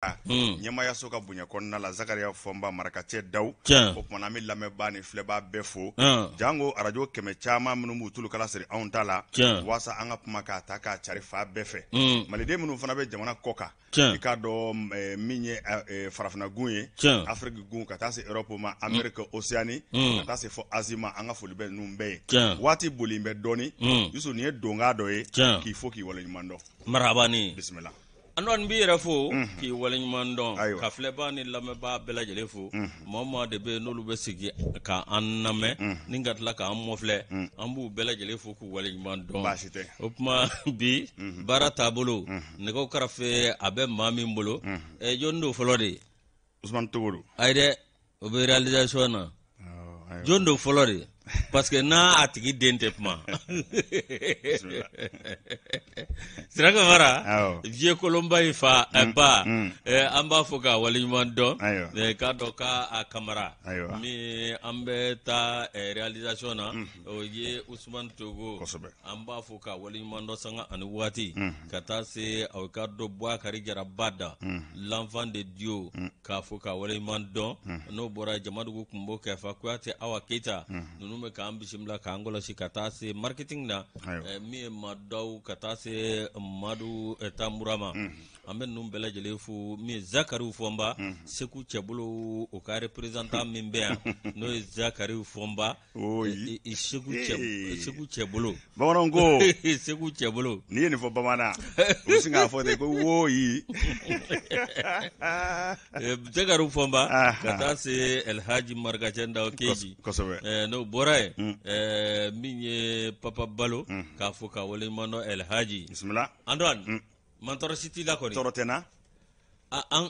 Ɲɛmaayaso ka bonya kɔnɔna la, Zakariya Fɔnba marakacɛ Dawu, o tuma an bɛ lamɛnbaa ni filɛbaa bɛɛ fo, janko arajo kɛmɛ caman minnu b'u tulukala siri anw ta la, waasa an ka kuma k'a ta k'a cari fan bɛɛ fɛ. Maliden minnu fana bɛ jamana kɔ kan, i k'a dɔn min ye farafinna gun ye, Afiriki gun, ka taa se Europe ma, Amérique, Océanie, ka taa se fo Asie ma, an ka foli bɛ ninnu bɛɛ ye. Waati boli bɛ dɔɔnin, Yusu, nin ye donkan dɔ ye k'i fo k'i waleɲuman dɔn. Marhaba ni bisimila. Antoine, n b'i yɛrɛ fo k'i waleɲuman dɔn, ka filɛbaa ni lamɛnbaa bɛɛ lajɛlen fo. Maa o maa de bɛ yen n'olu bɛ sigi ka an lamɛn ni ka tila k'an mɔfilɛ, an b'u bɛɛ lajɛlen fo k'u waleɲuman dɔn. Baasi tɛ. O tuma bi baara taabolo, nɛgɛw karafe a bɛ maa min bolo, jɔn don fɔlɔ de? Usumani Togo don. Ayi dɛ, o bɛ réalisation na. Jɔn don fɔlɔ de? Parce que n'a a tigi den tɛ kuma. Sira Kamara, vieux Kolonba in fa ba, an b'a fɔ k'a waleɲuman dɔn, k'a dɔn k'a Kamara min an bɛ taa réalisation na, o ye Usumani Togo. An b'a fɔ k'a waleɲuman dɔn sanga ani waati, ka taa se aw ka dɔn Bubakari Jara Bada, l'enfant de Dieu, k'a fɔ k'a waleɲuman dɔn. N'o bɔra, Jamadugu Kunbo Kɛfa Kuyate, Awa Keyita, ninnu bɛ k'an bisimila k'an kɔlɔsi ka taa se marketing na, min ye Madaw, ka taa se Madu Tanbura ma. An bɛ ninnu bɛɛ lajɛlen fo. Min ye Zakariw Fɔnba, Segu Cɛbolo, o ka représentant min bɛ yan, n'o ye Zakariw Fɔnba, Segu Cɛbolo. Bamananw ko Segu Cɛbolo. N'i ye nin fɔ bamanan, u bɛ sin k'a fɔ ten ko woyi. Zakariw Fɔnba, ka taa se Elhaji Marikacɛ Ndaw Keji. N'o bɔra yen, min ye Papa Balo, k'a fɔ k'a waleɲuman dɔn, Elhaji. Bisimila. Antoine, mantɔrɔ si t'i la kɔni? Tɔɔrɔ tɛ n na. An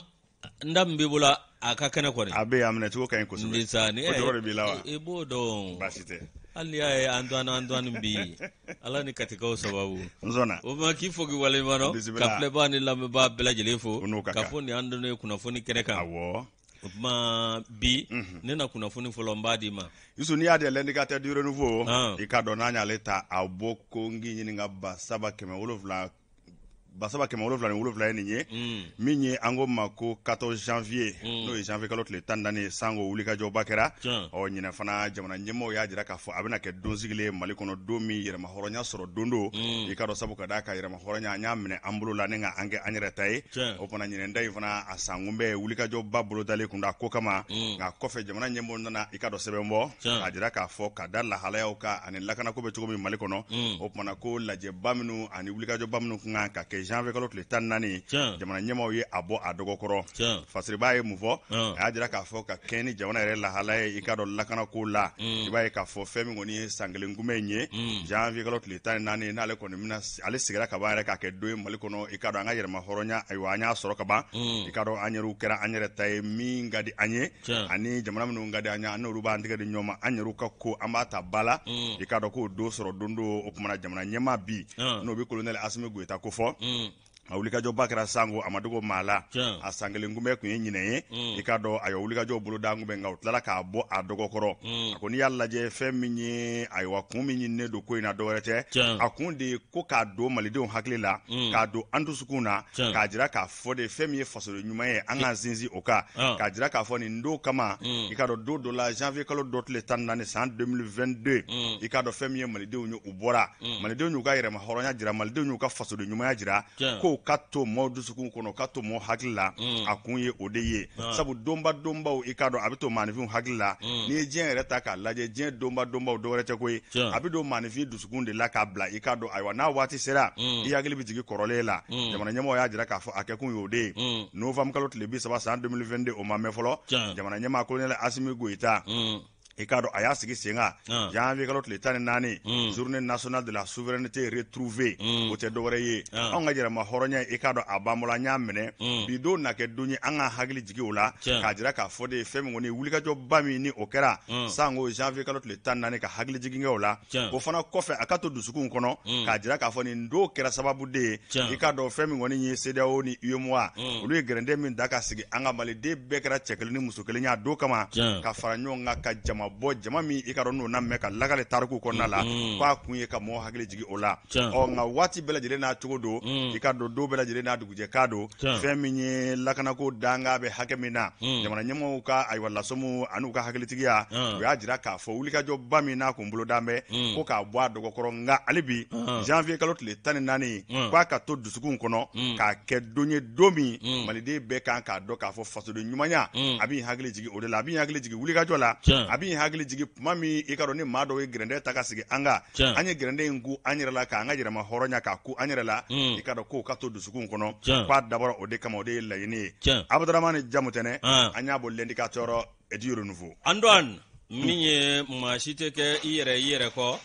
n da min b'i bolo, a ka kɛnɛ kɔni. A bɛ yen, a minɛ cogo ka ɲi kosɛbɛ. Nsa ni o jɔrɔ de b'i la wa? I b'o dɔn. Baasi tɛ. Hali n'i y'a ye Antoine, Antoine bi, Ala ni Katikaw sababu. N sɔnna. O ma k'i fo k'i waleɲuman dɔn. Bisimila. Ka filɛbaa ni lamɛnbaa bɛɛ lajɛlen fo. O n'o ka Ka kan. fɔ nin y'an donnen ye kunnafoni kɛnɛ kan. Awɔ. O tuma bi, ne na kunnafoni fɔlɔ, n b'a d'i ma. Yusu, n'i y'a di L'Indicateur du Renouveau, Han. i k'a dɔn n'an y'ale ta, a bɔ ko n k'i ɲininka 3700, 3777 ye nin ye. Min ye an ko ma ko 14 janvier, n'o ye janvier kalo tile 14 ye, sango wulikajɔba kɛra. Ɔ ɲinɛ fana, jamana ɲɛmɔgɔw y'a jira k'a fɔ a bɛna kɛ don sigilen ye Mali kɔnɔ, don min yɛrɛma hɔrɔnya sɔrɔ don don. I k'a dɔn, sabu ka d'a kan yɛrɛma hɔrɔnya, an y'a minɛ an bolo la ni ka an kɛ an yɛrɛ ta ye. O fana ɲinɛ da in fana, a sankunbɛn wulikajɔba bolodalen kun da ko kama. Nka kɔfɛ, jamana ɲɛmɔgɔw nana, i k'a dɔn, sɛbɛn bɔ k'a jira k'a fɔ ka da lahalayaw kan ani lakanako bɛ cogo min Mali kɔnɔ. O kumana ko lajɛba minnu ani wulikajɔba minnu kun kan ka kɛ janvier kalo tile 14, jamana ɲɛmaaw ye a bɔ a dɔgɔkɔrɔ. Fasiriba ye mun fɔ? A y'a jira k'a fɔ ka kɛɲɛ ni jamana yɛrɛ lahalaya ye, i k'a dɔn, lakanako la, i b'a ye k'a fɔ fɛn min kɔni ye san kelen kunbɛn in ye, janvier kalo tile 14, n'ale kɔni bɛna, ale sigira ka ban yɛrɛ k'a kɛ don ye Mali kɔnɔ, i k'a dɔn, an ka yɛrɛma hɔrɔnya, ayiwa, an y'a sɔrɔ ka ban. I k'a dɔn, an yɛrɛw kɛra an yɛrɛ ta ye, min ka di an ye ani jamana minnu ka di an ye, an n'olu b'an tɛgɛ di ɲɔgɔn ma, an yɛrɛw ka ko an b'a ta ba la. I k'a dɔn k'o don sɔrɔ don don. O kumana jamana ɲɛmaa bi, n'o bɛ colonel Asimi Goyita ko fɔ, a wulikajɔba kɛra sango a ma dogo maa la. A san kelen kunbɛn tun ye ɲinɛ ye. I k'a dɔn, ayiwa, wulikajɔw boloda kunbɛn, nka u tilala k'a bɔ a dɔgɔkɔrɔ. A ko n'i y'a lajɛ, fɛn min ye, ayiwa, kun min ɲininen don ko in na, dɔwɛrɛ tɛ, a kun de ye ko k'a don malidenw hakili la, k'a don an dusukun na, k'a jira k'a fɔ de fɛn min ye fasoden ɲuman ye, an k'an sinsin o kan, k'a jira k'a fɔ nin don kama, i k'a dɔn, don dɔ la, janvier kalo dɔ tile 14 san 2022, i k'a dɔn, fɛn min ye malidenw ye, u bɔra, malidenw y'u ka yɛrɛma hɔrɔnya jira, malidenw y'u ka fasoden ɲumanya jira, k'o ka to maaw dusukun kɔnɔ, ka to maaw hakili la. A kun ye o de ye, sabu donba donbaw, i k'a dɔn, a bɛ to maaninfinw hakili la. N'i ye diɲɛ yɛrɛ ta k'a lajɛ, diɲɛ donba donbaw, dɔwɛrɛ tɛ koyi, a bɛ don maaninfin dusukun de la k'a bila. I k'a dɔn, ayiwa, n'a waati sera, i hakili bɛ jigin kɔrɔlen la. Jamana ɲɛmɔgɔ y'a jira k'a fɔ a kɛkun y'o de ye. Novembre kalo tile 30 san 2022, o ma mɛn fɔlɔ, jamana ɲɛmaa colonel Asimi Goyita, i k'a dɔn, a y'a sigi sen kan janvier kalo tile 14, journée nationale de la souveraineté retrouvée. O tɛ dɔwɛrɛ ye, anw ka yɛrɛma hɔrɔnya, i k'a dɔn, a b'an bolo, an y'a minɛ. Bi don na kɛ don ye an ka hakili jigin o la, k'a jira k'a fɔ de ye fɛn min kɔni wulikajɔba min ni o kɛra sango janvier kalo tile 14, ka hakili jigin kɛ o la. O fana kɔfɛ, a ka to dusukun kɔnɔ, k'a jira k'a fɔ nin don kɛra sababu de ye, i k'a dɔn, fɛn min kɔni ye CEDEAO ni UEMOA, olu ye gɛrɛntɛ min da ka sigi an ka, maliden bɛɛ kɛra cɛ kelen ni muso kelen ye a don kama, ka fara ɲɔgɔn kan ka jama bɔ jama min i ka dɔn n'o na mɛn ka lakale tariku kɔnɔna la, k'a kun ye ka mɔgɔ hakili jigin o la. Ɔ nka waati bɛɛ lajɛlen n'a cogo don, i ka dɔn don bɛɛ lajɛlen n'a dugujɛ kan don. Fɛn min ye lakanako danga bɛ hakɛ min na, jamana ɲɛmɔgɔw ka ayiwa lasɔmiw an'u ka hakilitigiya, u y'a jira k'a fɔ wulikajɔba min n'a kun bolodan bɛ ko k'a bɔ a dɔgɔkɔrɔ, nka hali bi janvier kalo tile 14, k'a ka to dusukun kɔnɔ k'a kɛ don ye, don min maliden bɛɛ kan k'a dɔn k'a fɔ fasoden ɲumanya, a b'i hakili jigin o de la, a b'i hakili jigin wulikajɔ la, a b'i hakili jigin tuma min i ka dɔn ni maa dɔw ye gɛrɛndɛ ta ka sigi an kan, an ye gɛrɛndɛ in ku an yɛrɛ la, k'an ka yɛrɛma hɔrɔnya k'a ku an yɛrɛ la, i ka dɔn k'o ka to dusukun kɔnɔ, k'a dabɔra o de kama, o de ye laɲini ye. Abudaramani Jamutɛnɛ, an y'a bɔ L'Indicateur du Renouveau. Antoine, min ye maa si tɛ kɛ i yɛrɛ i yɛrɛ kɔ,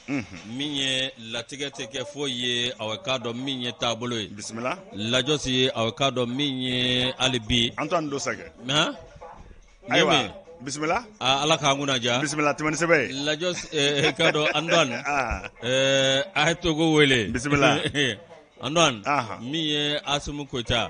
min ye latigɛ tɛ kɛ foyi ye, aw k'a dɔn min ye taabolo ye. Bisimila. Lajɔsi, aw k'a dɔn min ye hali bi. Antoine Dosakɛ. Ayiwa, bisimila. Ala k'an kunna diya. Bisimila, tɛmɛ ni sɛbɛn ye. Lajɔsi, k'a dɔn Antoine, a ye Togo wele. Bisimila. Antoine, min ye Asimu Goyita,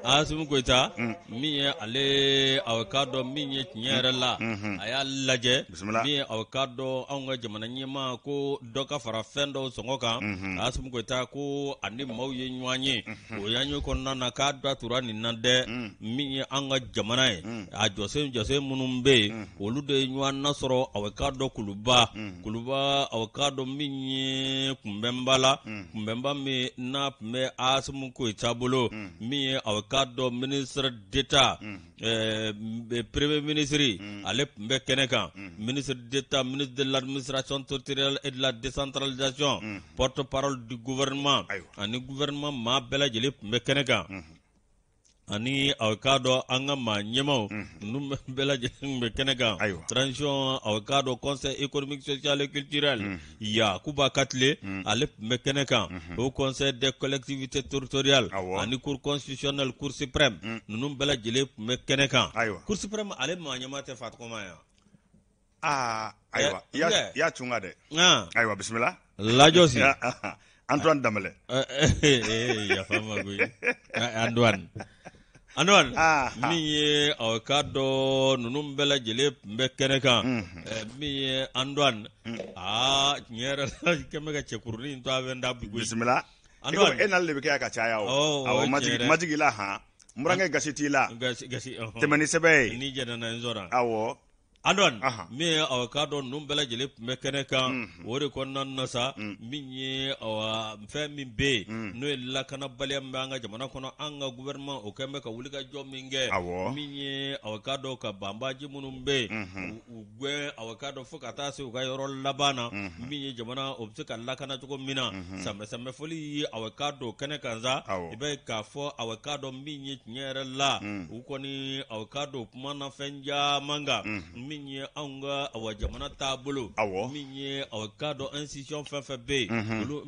Asimu Goyita min ye ale, aw k'a dɔn min ye tiɲɛ yɛrɛ la, a y'a lajɛ min ye, aw k'a dɔn anw ka jamana ɲɛmaa ko dɔ ka fara fɛn dɔw sɔngɔ kan. Asimu Goyita ko ani maaw ye ɲɔgɔn ye, o y'an ye kɔnɔna na k'a da tura nin na dɛ. Min ye an ka jamana ye, a jɔsen jɔsen minnu bɛ yen, olu de ye ɲɔgɔn nasɔrɔ, aw k'a dɔn Kuluba, Kuluba, aw k'a dɔn min ye kunbɛnba la, kunbɛnba min n'a tun bɛ Asimu Goyita bolo, min ye aw k'a dɔn ministre d'État, premier ministre, ale tun bɛ kɛnɛ kan, ministre d'État, ministre de l'administration territoriale et de la décentralisation, porte-parole du gouvernement, ani gouvernement maa bɛɛ lajɛlen tun bɛ kɛnɛ kan, ani aw k'a dɔn an ka maa ɲɛmaw ninnu bɛɛ lajɛlen bɛ kɛnɛ kan. Transition, aw k'a dɔn conseil économique, social et culturel, Yakuba Katile, ale tun bɛ kɛnɛ kan, au conseil des collectivités territoriales ani cour constitutionnelle, cour suprême, ninnu bɛɛ lajɛlen tun bɛ kɛnɛ kan. Cour suprême, ale maa ɲɛmaa tɛ Fatukoma yan? Aa, ayiwa, i y'a cunga dɛ. Ayiwa, bisimila. Lajɔsi. Antoine Danbɛlɛ. Yafa ma koyi, Antoine, Antoine, min ye aw k'a dɔn ninnu bɛɛ lajɛlen tun bɛ kɛnɛ kan. Min ye Antoine, aa, tiɲɛ yɛrɛ la, kɛn bɛ ka cɛkurunin in to a bɛ n da bi koyi. Bisimila. Antoine, e n'ale de bɛ kɛ yan ka caya o. Awɔ, majigi la han, n burankɛ, gasi t'i la. Gasi gasi. Tɛmɛ ni sɛbɛn ye. Ni jɛnna n sɔnna. Awɔ. Antoine, min ye aw k'a dɔn ninnu bɛɛ lajɛlen tun bɛ kɛnɛ kan, o de kɔnɔna na sa, min ye fɛn min bɛ yen, n'o ye lakanabaliya min bɛ an ka jamana kɔnɔ, an ka gouvernement o kɛn bɛ ka wulikajɔ min kɛ, min ye aw k'a dɔn ka banbaji minnu bɛ yen u gɛn, aw k'a dɔn fo ka taa se u ka yɔrɔ laban na, min ye jamana o bɛ se ka lakana cogo min na. Sanbɛ sanbɛ fɔli ye aw k'a dɔn kɛnɛ kan sa, i bɛ k'a fɔ aw k'a dɔn min ye tiɲɛ yɛrɛ la, u kɔni aw k'a dɔn kuma na fɛn caman kan, min ye anw ka awa jamana taabolo, min ye aw k'a dɔn institution fɛn fɛn bɛ yen, olu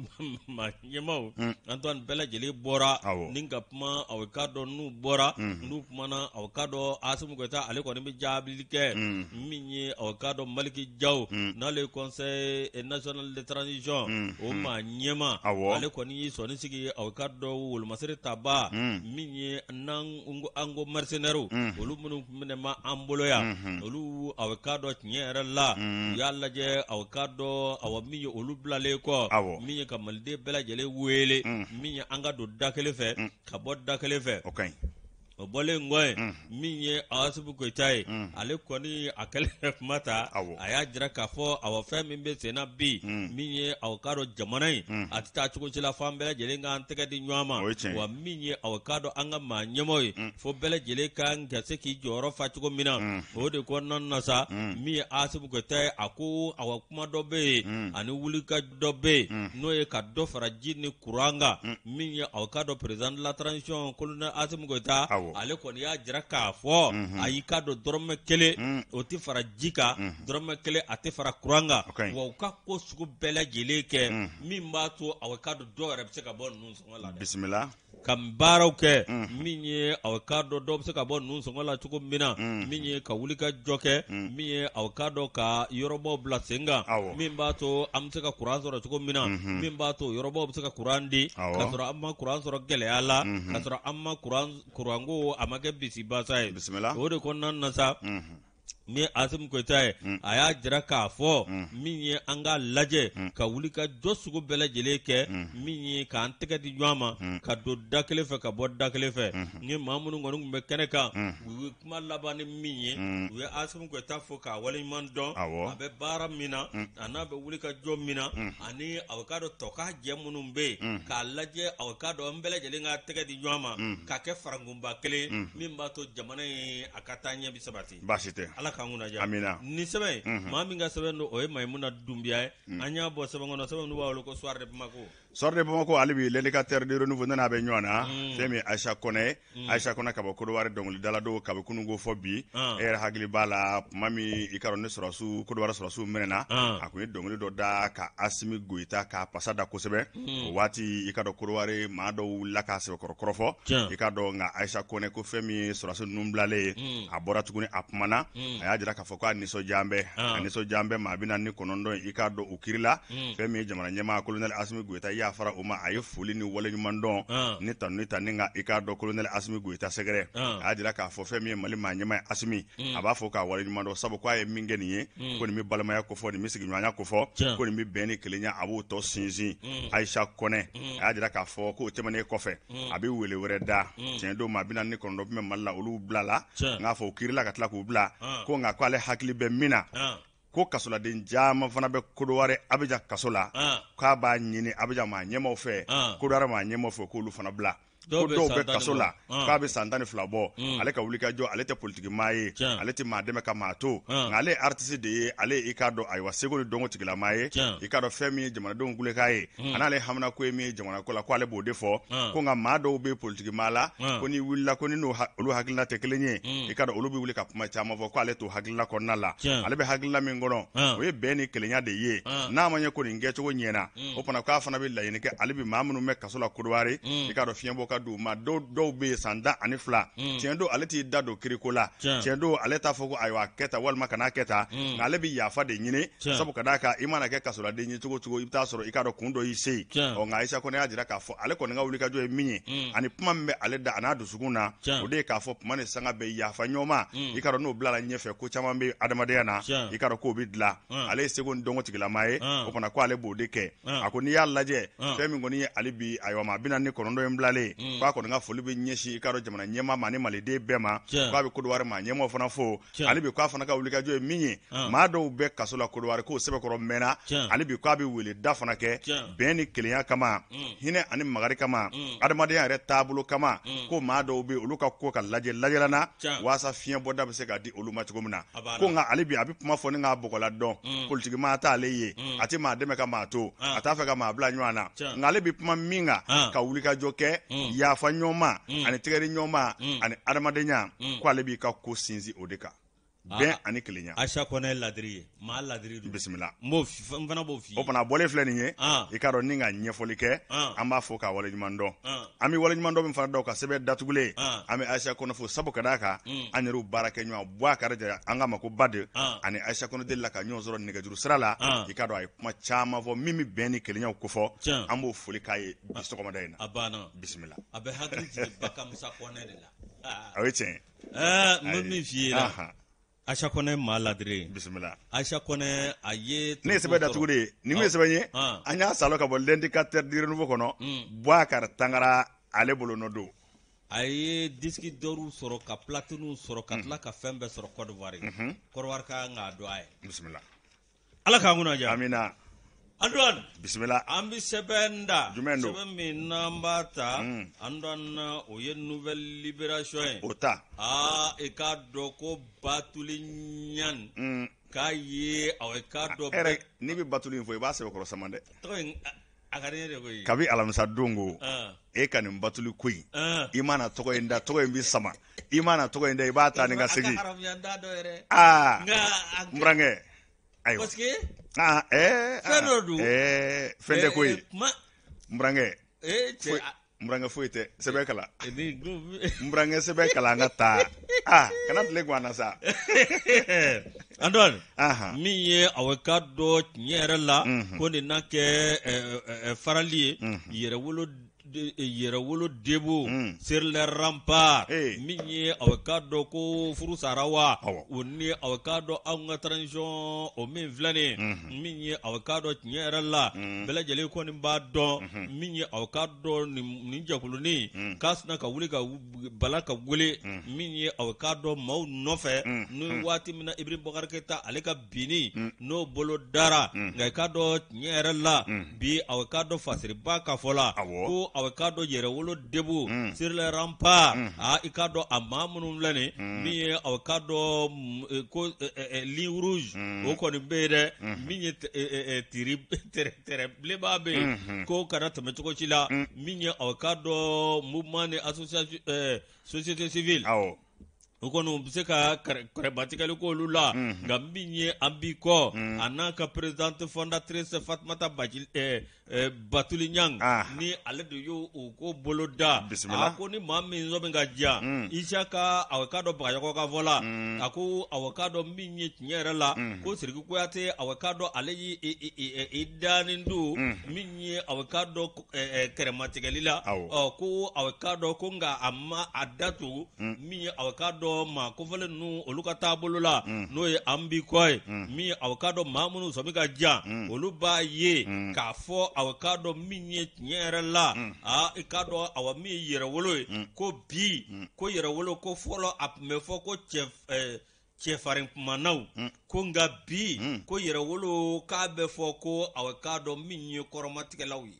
maa ɲɛmaaw, Antoine, bɛɛ lajɛlen bɔra ni ka kuma. Aw k'a dɔn n'u bɔra, n'u kumana, aw k'a dɔn Asimu Goyita ale kɔni bɛ jaabili kɛ. Min ye aw k'a dɔn Maliki Jaw, n'ale ye conseil national de transition o maa ɲɛmaa, ale kɔni y'i sɔnni sigi, aw k'a dɔn wolomasiri taba, min ye n'an an ko mercenaires, olu minnu tun minɛ ma an bolo yan, olu aw k'a dɔn tiɲɛ yɛrɛ la, u y'a lajɛ, aw k'a dɔn awa min ye olu bilalen kɔ, min ye ka maliden bɛɛ lajɛlen wele, min ye an ka don da kelen fɛ ka bɔ da kelen fɛ. O ka ɲi. O bɔlen kɔ yen, min ye Asimu Goyita ye, ale kɔni a kɛlen ka kuma ta, a y'a jira k'a fɔ awa fɛn min bɛ sen na bi, min ye aw k'a dɔn jamana in a tɛ taa cogo si la f'an bɛɛ lajɛlen k'an tɛgɛ di ɲɔgɔn ma. Wa min ye aw k'a dɔn an ka maa ɲɛmaaw ye, fo bɛɛ lajɛlen kan ka se k'i jɔyɔrɔ fa cogo min na. O de kɔnɔna na sa, min ye Asimu Goyita ye, a ko awa kuma dɔ bɛ yen ani wulika dɔ bɛ yen, n'o ye ka dɔ fara ji ni kuran kan. Min ye aw k'a dɔn président de la transition, colonel Asimu Goyita, ale kɔni y'a jira k'a fɔ a y'i k'a dɔn dɔrɔmɛ kelen o tɛ fara ji kan, dɔrɔmɛ kelen a tɛ fara kuran kan, wa u ka ko sugu bɛɛ lajɛlen kɛ min b'a to aw k'a dɔn dɔw yɛrɛ bɛ se ka bɔ ninnu sɔngɔ la. Bisimila. Ka baaraw kɛ, min ye aw k'a dɔn dɔw bɛ se ka bɔ ninnu sɔngɔ la cogo min na, min ye ka wuli ka jɔ kɛ, min ye aw k'a dɔn ka yɔrɔbaw bila sen kan, min b'a to an bɛ se ka kuran sɔrɔ cogo min na, min b'a to yɔrɔbaw bɛ se ka kuran di ka sɔrɔ an ma kuran sɔrɔ gɛlɛya la, ka sɔrɔ an ma kuranko a ma kɛ bisibasa ye. Bisimila. O de kɔnɔna na sa. Ni ye Asimi Goyita ye, a y'a jira k'a fɔ min ye an k'a lajɛ ka wuli ka jɔ sugu bɛɛ lajɛlen kɛ, min ye k'an tɛgɛ di ɲɔgɔn ma, ka don da kelen fɛ ka bɔ da kelen fɛ. Ni maa minnu kɔni tun bɛ kɛnɛ kan, u ye kuma laban ni min ye, u ye Asimi Goyita fo k'a waleɲuman dɔn, a bɛ baara min na, a n'a bɛ wuli ka jɔ min na, ani aw k'a dɔn tɔ ka jɛ minnu bɛ yen, k'a lajɛ aw k'a dɔn an bɛɛ lajɛlen ka tɛgɛ di ɲɔgɔn ma ka kɛ farankunba kelen min b'a to jamana in a ka taa ɲɛ bɛ sabati. Baasi tɛ. Ala k'an kunna diya. Amina. Ni sɛbɛn in, maa min ka sɛbɛn don, o ye Mayimuna Dunbiya ye. An y'a bɔ sɛbɛn kɔnɔ, sɛbɛn min b'a wele ko Soir de Bamako. Soir de Bamako, hali bi l'indicateur du renouveau n'a bɛ ɲɔgɔn na. Fɛn min Ayisa Kɔnɛ, Ayisa Kɔnɛ ka bɔ Kodowari, dɔnkilidala don kabi kununko fɔ bi. E yɛrɛ hakili b'a la tuma min i ka dɔn ni sɔrɔsiw, Kodowari sɔrɔsiw minɛna, a tun ye dɔnkili dɔ da ka Asimi Goyita k'a pasa da kosɛbɛ. O waati i ka dɔn Kodowari maa dɔw wulila k'a sɛbɛkɔrɔ kɔrɔfɔ. I ka dɔn nka Ayisa Kɔnɛ ko fɛn min ye sɔrɔsi ninnu bilalen ye, a bɔra tuguni a kumana, a y'a jira k'a fɔ k'a nisɔndiyalen bɛ, a nisɔndiyalen bɛ maa 49 i k'a dɔn u kirila. Fɛn min ye jamana ɲɛmaa colonel Asimi Goyita yafara o ma, a ye foli ni waleɲuman dɔn ni tanu ta ni ka i k'a dɔn colonel Asimi Goyita sɛgɛrɛ. A y'a jira k'a fɔ fɛn min ye Mali maa ɲɛmaa ye Asimi, a b'a fɔ k'a waleɲuman dɔn, sabu k'a ye min kɛ nin ye, ko nin bɛ balimaya kofɔ, nin bɛ sigiɲɔgɔnya kofɔ, ko nin bɛ bɛn ni kelenya, a b'o tɔ sinsin. Ayisa Kɔnɛ a y'a jira k'a fɔ k'o tɛmɛnen kɔfɛ, a bɛ wele wɛrɛ da tiɲɛ don maa 49 bɛ Mali la, olu bilala, n k'a fɔ u kirila ka tila k'u bila, ko nka k'ale hakili bɛ min na, ko kasoladen caman fana bɛ Kodowari Abijan kaso la, k'a b'a ɲini Abijan maa ɲɛmaaw fɛ, Kodowari maa ɲɛmaaw fɛ, k'olu fana bila. Ko dɔw bɛ kaso la k'a bɛ san 12 bɔ. Ale ka wulikajɔ, ale tɛ politiki maa ye, ale tɛ maa dɛmɛ ka maa to, nka ale ye artiste de ye. Ale i k'a dɔn ayiwa seko ni dɔnko tigilamaa ye. I k'a dɔn fɛn min ye jamanadenw kulekan ye, a n'ale haminako ye min ye jamana ko la, ko ale b'o de fɔ. Ko nka maa dɔw bɛ politiki maa la, ko n'i wulila ko ni n'o olu hakilina tɛ kelen ye, i k'a dɔn olu bɛ wuli ka kuma caman fɔ, ko ale t'o hakilina kɔnɔna la. Ale bɛ hakilina min kɔnɔ, o ye bɛn ni kelenya de ye. N'a ma ɲɛ ko nin kɛcogo ɲɛna, o fana k'a fana bɛ laɲini kɛ ale bɛ maa minnu bɛ kaso la Kodowari, i k'a dɔn fiɲɛbɔ ka d'u ma. Dɔw bɛ yen san 12. Tiɲɛ don, ale t'i da don kiriko la. Tiɲɛ don, ale t'a fɔ ko ayiwa kɛ tan walima kan'a kɛ tan, nka ale bɛ yafa de ɲini, sabu ka d'a kan i mana kɛ kasoladen ye cogo cogo, i bɛ taa sɔrɔ i k'a dɔn kun dɔ y'i se yen. Ɔ nka Ayisa Kɔnɛ y'a jira k'a fɔ ale kɔni ka wulikajɔ ye min ye, ani kuma min bɛ ale da a n'a dusukun na, o de ye k'a fɔ kuma ni sanga bɛ yafa ɲɔgɔn ma. I k'a dɔn n'o bilala ɲɛfɛ, ko caman bɛ adamadenya na, i k'a dɔn k'o bɛ dilan. Ale ye seko ni dɔnko tigilamaa ye, o fana ko ale b'o de kɛ. A ko n'i y'a lajɛ, fɛn min kɔni ye ale bi ayiwa maa 49 in bilalen, k'a kɔni ka foli bɛ ɲɛsin i k'a dɔn jamana ɲɛmaa ma ni maliden bɛɛ ma, k'a bɛ Kodowari maa ɲɛmaaw fana fo. Ale bi k'a fana ka wulikajɔ ye min ye, maa dɔw bɛ kaso la Kodowari k'o sɛbɛkɔrɔ mɛnna. Ale bi k'a bɛ wele da fana kɛ bɛn ni kelenya kama, hinɛ ani makari kama, adamadenya yɛrɛ taabolo kama, ko maa dɔw bɛ olu ka ko ka lajɛ lajɛlan na, waasa fiɲɛ bɔda bɛ se ka di olu ma cogo min na. Ko nka ale bi a bɛ kuma fɔ ni k'a bɔgɔla dɔn, politiki maa t'ale ye, a tɛ maa dɛmɛ ka maa to, a t'a fɛ ka maa bila ɲɔgɔn na, nka ale bɛ kuma min kan, ka wulikajɔ kɛ yafa ɲɔgɔn ma ani tɛgɛdi ɲɔgɔn ma ani adamadenya, ko ale b'i ka ko sinsin o de kan, bɛn ani kelenya. Ayisa Kɔnɛ ye ladiri ye, maa ladiri don. Bisimila. N b'o n fana b'o f'i ye. O fana bɔlen filɛ nin ye, i k'a dɔn ni ka ɲɛfɔli kɛ, an b'a fɔ k'a waleɲuman dɔn. An bɛ waleɲuman dɔn min fana da o ka sɛbɛn datugulen, an bɛ Ayisa Kɔnɛ fo, sabu ka d'a kan an yɛrɛw baarakɛɲɔgɔn Bubakari Jara, an k'a ma ko Bade, ani Ayisa Kɔnɛ delila ka ɲɔgɔn sɔrɔ nɛgɛjuru sira la. I k'a dɔn a ye kuma caman fɔ min bɛ bɛn ni kelenyaw kofɔ. An b'o foli k'a ye bi sɔgɔmada in na. A banna. Bisimila. A bɛ hakili jigin Bakamusa Kɔnɛ de la. O ye tiɲɛ ye. N bɛ min f'i ye, Ayisa Kɔnɛ maa ladiri ye. Bisimila. Ayisa Kɔnɛ a ye. Ne ye sɛbɛn datugu de ye. Nin ye sɛbɛn ye, an y'a salo ka bɔ l'indicateur du renouveau kɔnɔ. Bubakari Tangara ale bolo nɔ don. A ye disque d'or sɔrɔ, ka platine sɔrɔ, ka tila ka fɛn bɛɛ sɔrɔ Côte d'Ivoire. Côte d'Ivoire ka kan k'a dɔn a ye. Bisimila. Ala k'an kunna diya. Amina. Antoine. Bisimila. An bɛ sɛbɛn da. Jumɛn don? Sɛbɛn min n'an b'a ta. Antoine, o ye Nouvelle Libération ye. O ta. Aa, i k'a dɔn ko Batuli Ɲani. K'a ye aw k'a dɔn. E yɛrɛ, n'i bɛ Batuli in fɔ, i b'a sɛbɛkɔrɔ sama dɛ. Tɔgɔ in a ka di ne de koyi. Kabi alamisa don ko e ka nin Batuli ko in, i mana tɔgɔ in da, tɔgɔ in bɛ sama. I mana tɔgɔ in da, i b'a ta ni ka segin. A ka haramuya n t'a dɔn yɛrɛ. Aa, n burankɛ. Ayiwa. Parce que. Aa, ɛɛ. Fɛn dɔ don. Ɛɛ, fɛn tɛ koyi. Kuma. N burankɛ. Ee cɛ. N burankɛ, foyi tɛ, sɛbɛn kalan. N burankɛ, sɛbɛn kalan an ka taa. Aa, kana tile gan na sa. Antoine. Min ye aw k'a dɔn tiɲɛ yɛrɛ la, ko nin na kɛ farali ye yɛrɛwolo. Yɛrɛwolo debout sur les remparts, min ye aw k'a dɔn ko furu sara wa, o ni aw k'a dɔn anw ka transition o min filɛ nin ye, min ye aw k'a dɔn tiɲɛ yɛrɛ la, bɛɛ lajɛlen kɔni b'a dɔn min ye aw k'a dɔn nin jɛkulunin k'a sina ka wuli ka bala ka wele min ye aw k'a dɔn maaw nɔfɛ n'o waati min na Ibrahim Boubacar Keita ale ka binni n'o bolo dara. Nka i k'a dɔn tiɲɛ yɛrɛ la, bi aw k'a dɔn Fasiriba ka fɔ la ko aw k'a dɔn Yɛrɛwolo debout sur les remparts, aa i k'a dɔn a maa minnu filɛ nin min ye aw k'a dɔn ko ligne rouge o kɔni bɛ yen dɛ, min ye tiri tɛrɛ bilenba bɛ yen ko kana tɛmɛ cogo si la, min ye aw k'a dɔn mouvement ni association société civile o kɔni u bɛ se ka kɛrɛbatigɛli k'olu la. Nka min ye an b'i kɔ, a n'a ka présidente fondatrice Fatumata Baji Batuli Ɲang, ni ale de y'o o ko bolo da. A ko ni maa min sɔmi ka diya Isaka aw k'a dɔn Bagayɔgɔ ka fɔ la, a ko aw k'a dɔn min ye tiɲɛ yɛrɛ la, ko Sidiki Kuyate aw k'a dɔn ale y'i danin don min ye aw k'a dɔn kɛrɛmatigɛli la. Ɔ ko aw k'a dɔn ko nka a ma a da tugu min ye aw k'a dɔn maa kofɔlen ninnu olu ka taabolo la, n'o ye an b'i kɔ ye, min ye aw k'a dɔn maa minnu sɔmi ka jan, olu b'a ye k'a fɔ aw k'a dɔn min ye tiɲɛ yɛrɛ la, aa i k'a dɔn awa min ye yɛrɛwolo ye, ko bi ko yɛrɛwolo ko fɔlɔ a tun bɛ fɔ ko cɛfarin kumanaw, ko nka bi ko yɛrɛwolo k'a bɛ fɔ ko aw k'a dɔn min ye kɔrɔmatigɛlaw ye.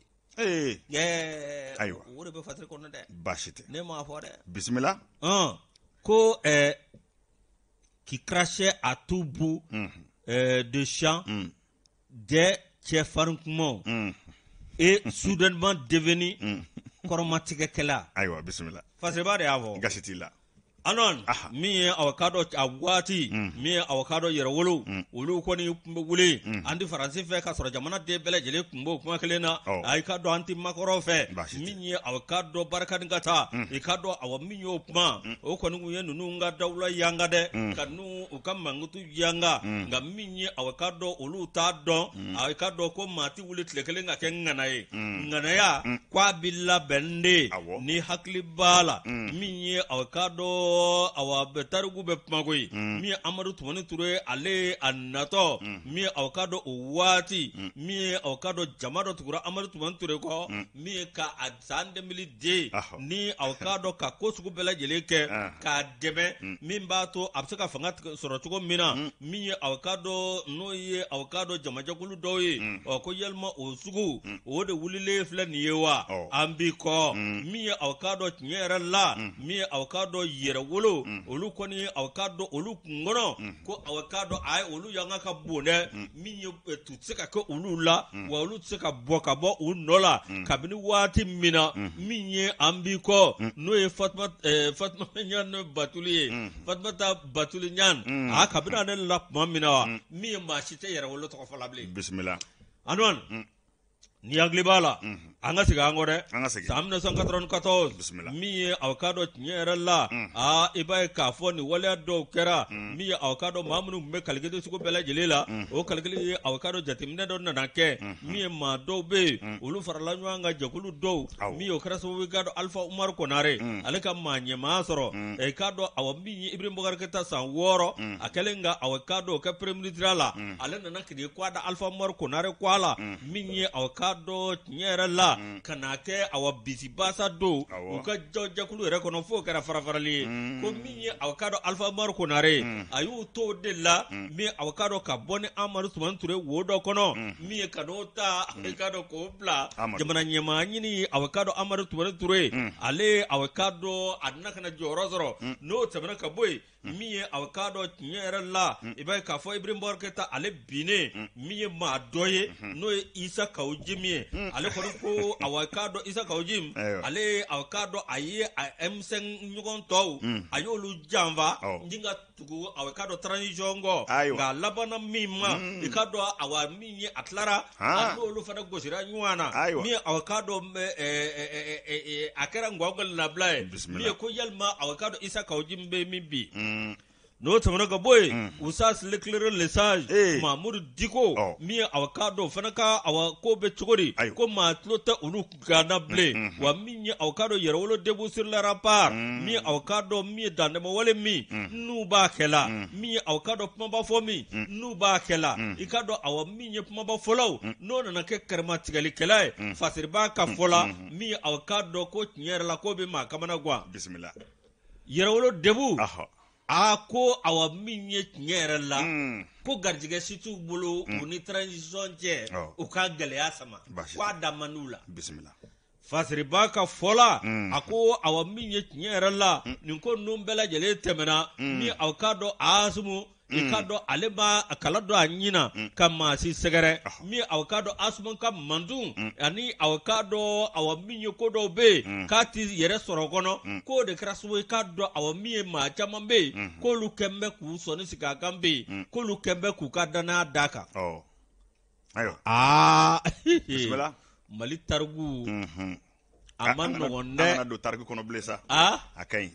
Ayiwa, o de bɛ Fasiri kɔnɔ dɛ. Baasi tɛ. Ne m'a fɔ dɛ. Bisimila. Ko qui crachait à tout bout de champ des cɛfarin kumaw est soudainement devenu kɔrɔmatigɛkɛla. Ayiwa, bisimila. Fasiriba de y'a fɔ. Gasi t'i la. Anon min ye aw k'a dɔn a waati min ye aw k'a dɔn yɛrɛwolo olu kɔni tun bɛ wuli an tɛ Faransi fɛ ka sɔrɔ jamana den bɛɛ lajɛlen tun b'o kuma kelen na. A i k'a dɔn an tɛ Macron fɛ, min ye aw k'a dɔn Barkhane ka taa, i k'a dɔn awa min y'o kuma o kɔni tun ye ninnu ka dawula yanga dɛ, ka ninnu u ka mankutu yanga. Nka min ye aw k'a dɔn olu t'a dɔn, aw k'a dɔn ko maa tɛ wuli tile kelen ka kɛ ŋana ye. Ŋanaya ko a bɛ labɛn de ni hakili b'a la. Min ye aw k'a dɔn awa bɛ tariku bɛ kuma koyi, min ye Amadu Tumani Ture ale a natɔ, min ye aw k'a dɔn o waati min ye aw k'a dɔn jama dɔ tugura Amadu Tumani Ture kɔ, min ye ka a san 2002 ni aw k'a dɔn ka ko sugu bɛɛ lajɛlen kɛ k'a dɛmɛ, min b'a to a bɛ se ka fanga sɔrɔ cogo min na. Min ye aw k'a dɔn n'o ye aw k'a dɔn jamajɛkulu dɔw ye, ɔ ko yalima o sugu o de wulilen filɛ nin ye wa? An b'i kɔ. Min ye aw k'a dɔn tiɲɛ yɛrɛ la, min ye aw k'a dɔn yɛrɛwolo olu kɔni aw k'a dɔn olu kun kɔnɔ ko aw k'a dɔn ayi olu yanga ka bon dɛ, min ye tu tɛ se ka kɛ olu la, wa olu tɛ se ka bɔ ka bɔ u nɔ la kabini waati min na. Min ye an b'i kɔ n'o ye Fatuma Fatuma Ɲan Batuli ye, Fatumata Batuli Ɲan, a kabini ale la tuma min na wa, min ye maa si tɛ yɛrɛwolo tɔgɔ fɔ la bilen. Bisimila. Antoine, ni hakili b'a la, an ka segin an kɔ dɛ. An ka segin. San 1994. Bisimila. Min ye aw k'a dɔn tiɲɛ yɛrɛ la, aa i b'a ye k'a fɔ nin waleya dɔw kɛra, min ye aw k'a dɔn maa minnu tun bɛ calcul sugu bɛɛ lajɛlen la, o calcul ye aw k'a dɔn jateminɛ dɔ nana kɛ, min ye maa dɔw bɛ yen olu farala ɲɔgɔn kan jɛkulu dɔw, min ye o kɛra sababu ye k'a dɔn Alpha Umaru Konare ale ka maa ɲɛmaa sɔrɔ. I k'a dɔn awa min ye Ibrahim Boubacar Keita san 6 a kɛlen ka aw k'a dɔn o kɛ premier ministre la, ale nana k'i kɔ da Alpha Umaru Konare kɔ la, min ye aw k'a dɔn tiɲɛ yɛrɛ la ka n'a kɛ awa bisibasa don u ka jɛkulu yɛrɛ kɔnɔ f'o kɛra farafarali ye. Ko min ye aw k'a dɔn Alpha Umaru Konare a y'u to o de la, min aw k'a dɔn ka bɔ ni Amadu Tumani Ture wo dɔ kɔnɔ, min ye ka n'o ta i k'a dɔn k'o bila jamana ɲɛmaa ɲini. Aw k'a dɔn Amadu Tumani Ture ale aw k'a dɔn a nana ka na jɔyɔrɔ sɔrɔ. N'o tɛmɛna ka bɔ yen, min ye aw k'a dɔn tiɲɛ yɛrɛ la, i b'a ye k'a fɔ Ibrahim Boubacar Keita ale binnen, min ye maa dɔ ye n'o ye Isa Kawu Jim ye, ale kɔni ko aw k'a dɔn Isa Kawu Jim ale aw k'a dɔn a ye a M5 ɲɔgɔn tɔw a y'olu janfa ni ka tugu aw k'a dɔn transition kɔ. Nka a labanna min ma, i k'a dɔn awa min ye a tilara a n'olu fana gosira ɲɔgɔn na, min ye aw k'a dɔn a kɛra ngɔngɔli labila ye, min ye ko yalima aw k'a dɔn Isa Kawu Jim bɛ min bi. N'o tɛmɛna ka bɔ yen, Oustaz l'éclaireur le sage Mamudu Diko, min ye awa k'a dɔn o fana ka awa ko bɛ cogo di, ko maa tulo tɛ olu kan na bilen. Wa min ye aw k'a dɔn Yɛrɛwolo debout sur les remparts, min ye aw k'a dɔn min ye dantɛmɛwale min n'u b'a kɛ la, min ye aw k'a dɔn kumaba fɔ min n'u b'a kɛ la, i k'a dɔn awa min ye kumaba fɔlaw n'o nana kɛ kɛrɛmatigɛlikɛla ye Fasiriba ka fɔ la, min ye aw k'a dɔn ko tiɲɛ yɛrɛ la k'o bɛ maa kamana gan. Bisimila. Yɛrɛwolo debout a ko awa min ye tiɲɛ yɛrɛ la, ko garijɛgɛ si t'u bolo u ni transition cɛ, u ka gɛlɛya sama k'a da man d'u la. Bisimila. Fasiriba ka fɔ la, a ko awa min ye tiɲɛ yɛrɛ la, nin ko ninnu bɛɛ lajɛlen tɛmɛna, min aw k'a dɔn Asimu, i k'a dɔn ale ma kala don a ɲin na ka maa si sɛgɛrɛ. Min aw k'a dɔn Asimu ka mantun ani aw k'a dɔn awa min ye ko dɔw bɛ yen k'a ti yɛrɛ sɔrɔ kɔnɔ, k'o de kɛra sababu ye k'a dɔn awa min ye maa caman bɛ yen k'olu kɛn bɛ k'u sɔnni sigi a kan bɛ yen, k'olu kɛn bɛ k'u ka danaya d'a kan. Ayiwa. Aa. Bisimila. Mali tariku a ma nɔgɔn dɛ. An kana don tariku kɔnɔ bilen sa. A ka ɲi.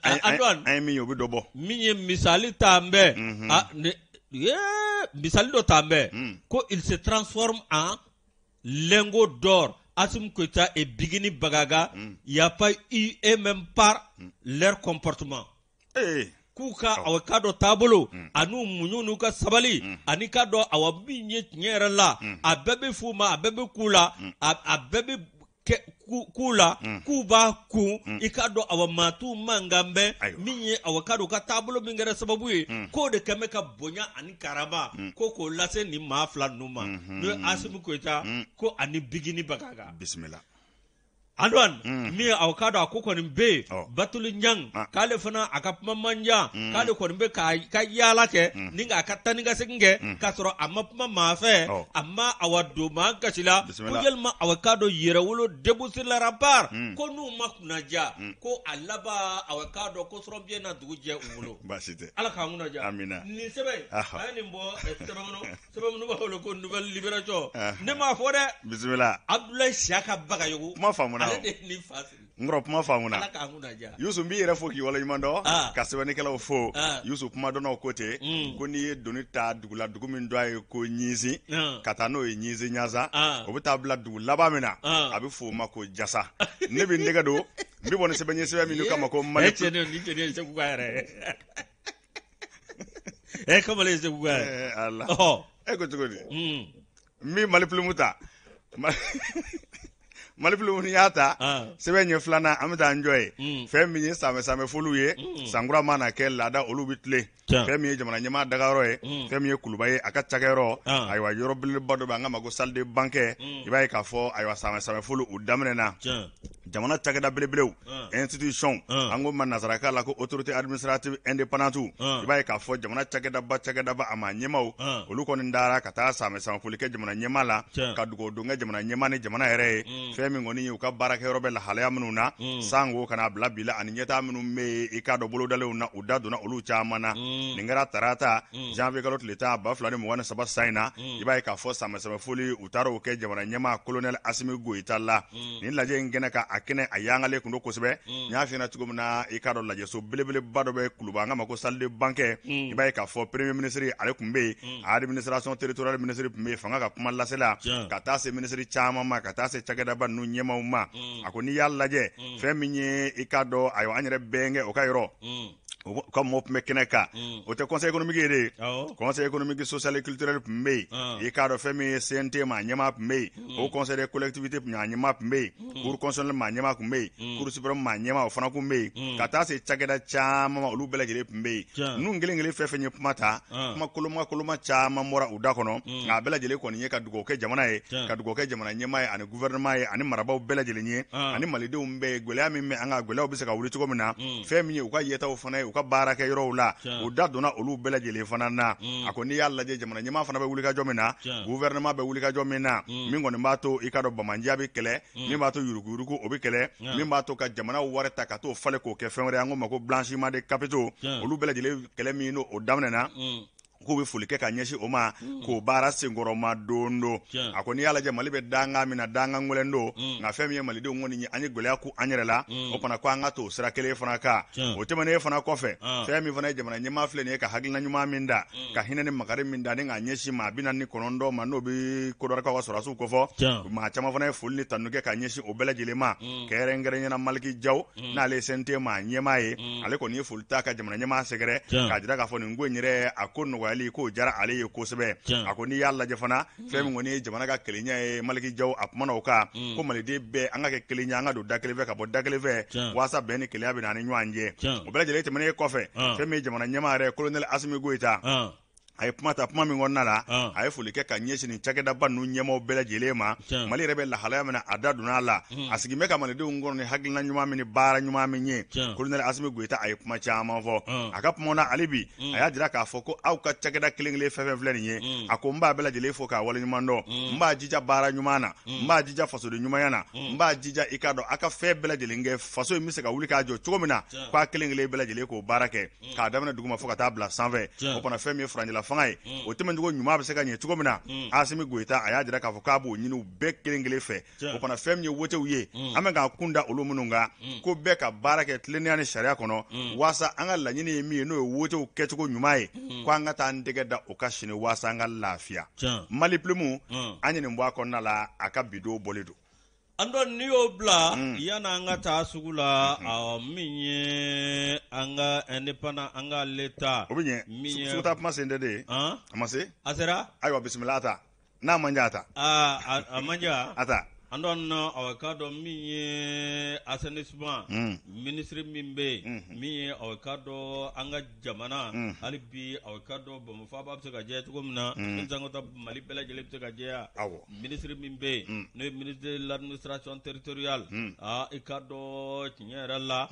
An ye min ye o bɛ dɔ bɔ. Min ye misali ta n bɛ, misali dɔ ta n bɛ, ko il se transforme en lingot d'or Assimi Goïta et Biguini Bagaga, il y a pas eu et même par leur comportement. K'u ka awa k'a dɔn taabolo an'u muɲu n'u ka sabali, ani k'a dɔn awa min ye tiɲɛ yɛrɛ la, a bɛɛ bɛ f'u ma, a bɛɛ bɛ k'u la, a bɛɛ bɛ k'u la, k'u b'a kun, i k'a dɔn awa maa t'u mankan bɛn. Min ye awa k'a dɔn u ka taabolo min kɛra sababu ye, k'o de kɛn bɛ ka bonya ani karama ko k'o lase nin maa fila ninnu ma, n'o ye Asimi Goyita ko ani Bigini Bagaga. Bisimila. Antoine, min ye aw k'a dɔn a ko kɔni bɛ yen, Batuli Ɲang, k'ale fana a ka kuma man jan, k'ale kɔni bɛ k'a ka yaala kɛ ni k'a ka taa ni ka segin kɛ, k'a sɔrɔ a ma kuma maa fɛ, a ma awa don maa gasi la, ko yalima awa k'a dɔn Yɛrɛwolo debout sur les remparts, ko n'u ma kunnaja, ko a laban awa k'a dɔn ko sɔrɔbiɲɛ na dugu jɛ u bolo. Baasi tɛ. Ala k'an kunnaja. Amina. Nin sɛbɛn a ye nin bɔ sɛbɛn kɔnɔ, sɛbɛn minnu b'a wele ko Nouvelle Libération. Ne m'a fɔ dɛ. Bisimila. Abdoulaye Siaka Bagayogo. Kuma faamuna. Ale de ye nin fa siri. N kɔrɔ, kuma faamuna. Ala k'an kunnaja. Yusu, n b'i yɛrɛ fo k'i waleɲuman dɔn, ka sɛbɛnnikɛlaw fo. Yusu, kumadɔnnaw ko ten ko n'i ye doni ta dugu la, dugu min dɔgɔ ye ko ɲinsin, ka taa n'o ye ɲinsin ɲasa, o bɛ taa bila dugu laban min na, a bɛ f'o ma ko jasa. Ne bɛ n tɛgɛ don, n bɛ bɔ ni sɛbɛn ye, sɛbɛn min kama ko Mali. Cɛ ni cɛ ye Segu ka yɛrɛ ɛ kamalen ye Segu ka yɛrɛ. Ala, e ko cogo di? N bɛ Mali Plume ta, Mali Plume n'i y'a ta, sɛbɛn ɲɛ filanan, an bɛ taa an jɔ ye fɛn min ye sanfɛ sanfɛ foliw ye. Sankura mana kɛ laada, olu bɛ tilen. Fɛn min ye jamana ɲɛmaa dagayɔrɔ ye, fɛn min ye Kuluba ye, a ka cakɛyɔrɔ, ayiwa, yɔrɔ belebeleba dɔ bɛ an ka ma ko salle de banquet. I b'a ye k'a fɔ, ayiwa, sanfɛ sanfɛ foliw u daminɛna. Jamana cakɛda belebelew, institution, an ko ma nansarakan la ko autorité administrative indépendante, i b'a ye k'a fɔ jamana cakɛdaba cakɛdaba a ma ɲɛmaw, olu kɔni dara ka taa sanfɛ sanfɛ foli kɛ jamana ɲɛmaa la, ka dugawu don kɛ jamana ɲɛmaa ni jamana yɛrɛ ye. Fɛn min kɔni ye u ka baarakɛyɔrɔ bɛ lahalaya minnu na sango ka n'a bila bi la, ani ɲɛtaa minnu bɛ yen, i k'a dɔn bolodalenw na, u da donna olu caman na. Nin kɛra tarata, janvier kalo tile 10, 2023 san in na. I b'a ye k'a fɔ sanfɛ sanfɛ foli, u taara o kɛ jamana ɲɛmaa colonel Asimi Goyita la. Nin lajɛ in kɛnɛ kan, a kɛnɛ a yangalen kun don kosɛbɛ. N y'a f'i ɲɛna cogo min na, i k'a dɔn lajɛso belebeleba dɔ bɛ Kuluba, an k'a ma ko salle de banquet. I b'a ye k'a fɔ premier ministre ale tun bɛ yen, administration territoriale ministre tun bɛ yen, fanga ka kuma lasela, ka taa se ministre caman ma, ka taa se cakɛdaba ninnu ɲɛmaaw ma. A ko n'i y'a lajɛ, fɛn min ye i k'a dɔn, ayiwa, an yɛrɛ bɛnkɛ o ka yɔrɔ, o ka mɔgɔw tun bɛ kɛnɛ kan. O tɛ conseil économique ye de, conseil économique, social et culturel tun bɛ yen. I k'a dɔn fɛn min ye CNT maa ɲɛmaa tun bɛ yen, o conseil des collectivités tun a ɲɛmaa tun bɛ yen, cour constitutionnelle maa ɲɛmaa tun bɛ yen, cour suprême maa ɲɛmaa o fana tun bɛ yen, ka taa se cakɛda caman ma, olu bɛɛ lajɛlen tun bɛ yen. Ninnu kelen kelen fɛn fɛn ye kuma ta, kuma koloma koloma caman bɔra u da kɔnɔ, nka a bɛɛ lajɛlen kɔni ye ka dugawu kɛ jamana ye, ka dugawu kɛ jamana ɲɛmaa ye ani gouvernement ye ani marabaaw bɛɛ lajɛlen ye ani malidenw bɛɛ ye. Gɛlɛya min bɛ an ka, gɛlɛyaw bɛ se ka wuli cogo min na, fɛn min ye u ka yetaw fana ye u ka baara kɛ yɔrɔw la, u da donna olu bɛɛ lajɛlen fana na. A ko n'i y'a lajɛ, jamana ɲɛmaa fana bɛ wulikajɔ min na, gouvernement bɛ wulikajɔ min na, min kɔni b'a to i ka dɔn bamandiya bɛ kɛlɛ, min b'a to yuruguyurugu o bɛ kɛlɛ, min b'a to ka jamana wari ta ka t'o falen k'o kɛ fɛn wɛrɛ, an ko ma ko blanchiment de capitaux, olu bɛɛ lajɛlen kɛlɛ min n'o o daminɛna. K'u bɛ foli kɛ ka ɲɛsin o ma k'o baara senkɔrɔma don don. A ko n'i y'a lajɛ, Mali bɛ dankan min na, dankan gɛlɛn don, nka fɛn min ye malidenw kɔni ye, an ye gɛlɛya kun an yɛrɛ la. O fana ko an ka to sira kelen fana kan. O tɛmɛnen fana kɔfɛ, fɛn min fana ye jamana ɲɛmaa filɛ nin ye, ka hakilina ɲuman min da, ka hinɛ ni makari min da ni k'a ɲɛsin maa 49 ma, n'o bɛ Kɔdiwarikaw ka sɔrɔdasiw kofɔ, maa caman fana ye foli ni tanu kɛ ka ɲɛsin o bɛɛ lajɛlen ma, kɛrɛnkɛrɛnya na Maliki Jaw, n'ale ye CNT maa ɲɛmaa ye. Ale kɔni ye foli ta ka jamana ɲɛmaa sɛgɛrɛ, k'a jira k'a fɔ nin ko in yɛrɛ, a ko nɔgɔyali k'o diyara ale ye kosɛbɛ. A ko n'i y'a lajɛ fana, fɛn min kɔni ye jamana ka kelenya ye, Maliki Jaw a kumana o kan, ko maliden bɛɛ an ka kɛ kelen ye, an ka don da kelen fɛ ka bɔ da kelen fɛ, waasa bɛn ni kelenya bɛ na ni ɲɔgɔn cɛ. O bɛɛ lajɛlen tɛmɛnen kɔfɛ, fɛn min ye jamana ɲɛmaa yɛrɛ, colonel Asimi Goyita, a ye kuma ta. Kuma min kɔnɔna la, a ye foli kɛ ka ɲɛsin nin cakɛdaba ninnu ɲɛmaaw bɛɛ lajɛlen ma. Mali yɛrɛ bɛ lahalaya min na, a da donna a la. A sigin bɛ ka malidenw kɔnɔ ni hakilina ɲuman min ni baara ɲuman min ye. Colonel Asimi Goyita, a ye kuma caman fɔ a ka kuma na. Hali bi, a y'a jira k'a fɔ ko aw ka cakɛda kelen kelen fɛn fɛn filɛ nin ye, a ko n b'a bɛɛ lajɛlen fo k'a waleɲuman dɔn. N b'a jija baara ɲuman na, n b'a jija fasoden ɲumanya na, n b'a jija, i k'a dɔn, a ka fɛn bɛɛ lajɛlen kɛ faso in bɛ se ka wuli k'a jɔ cogo min na, k'a kelen kelen bɛɛ lajɛlen k'o baara kɛ, k'a daminɛ duguma fo ka taa bila sanfɛ. O fana, fɛn min ye furancɛla fanga ye, o tɛmɛcogo ɲuman bɛ se ka ɲɛ cogo min na, Asimi Goyita, a y'a jira k'a fɔ k'a b'o ɲini u bɛɛ kelen kelen fɛ. O fana, fɛn min ye wotew ye, an bɛ k'a kun da olu minnu kan, ko bɛɛ ka baara kɛ tilennenya ni sariya kɔnɔ, waasa an ka laɲini ye min ye, n'o ye wotew kɛcogo ɲuman ye, ko an ka taa an tɛgɛ da o kan sini, waasa an ka lafiya. Mali Plume, an ye nin bɔ a kɔnɔna la, a ka bidon bɔlen don. An dɔn n'i y'o bila, yanni an ka taa sugu la, min ye an ka indépendant, an ka l'État. O bɛ ɲɛ. Min ye sugu taa kuma sen tɛ de ye, a ma se. A sera. Ayiwa, bisimila, a ta n'a man jan, a ta. Aa, a man jan. A ta. An dɔn a k'a dɔn min ye assainissement ministre min bɛ yen, min ye a k'a dɔn an ka jamana, hali bi a k'a dɔn Bamakɔ faaba bɛ se ka jɛya cogo min na, sankɔrɔta Mali bɛɛ lajɛlen bɛ se ka jɛya. Ministre min bɛ yen, n'o ye ministre de l'administration territoriale, aa, i k'a dɔn tiɲɛ yɛrɛ la,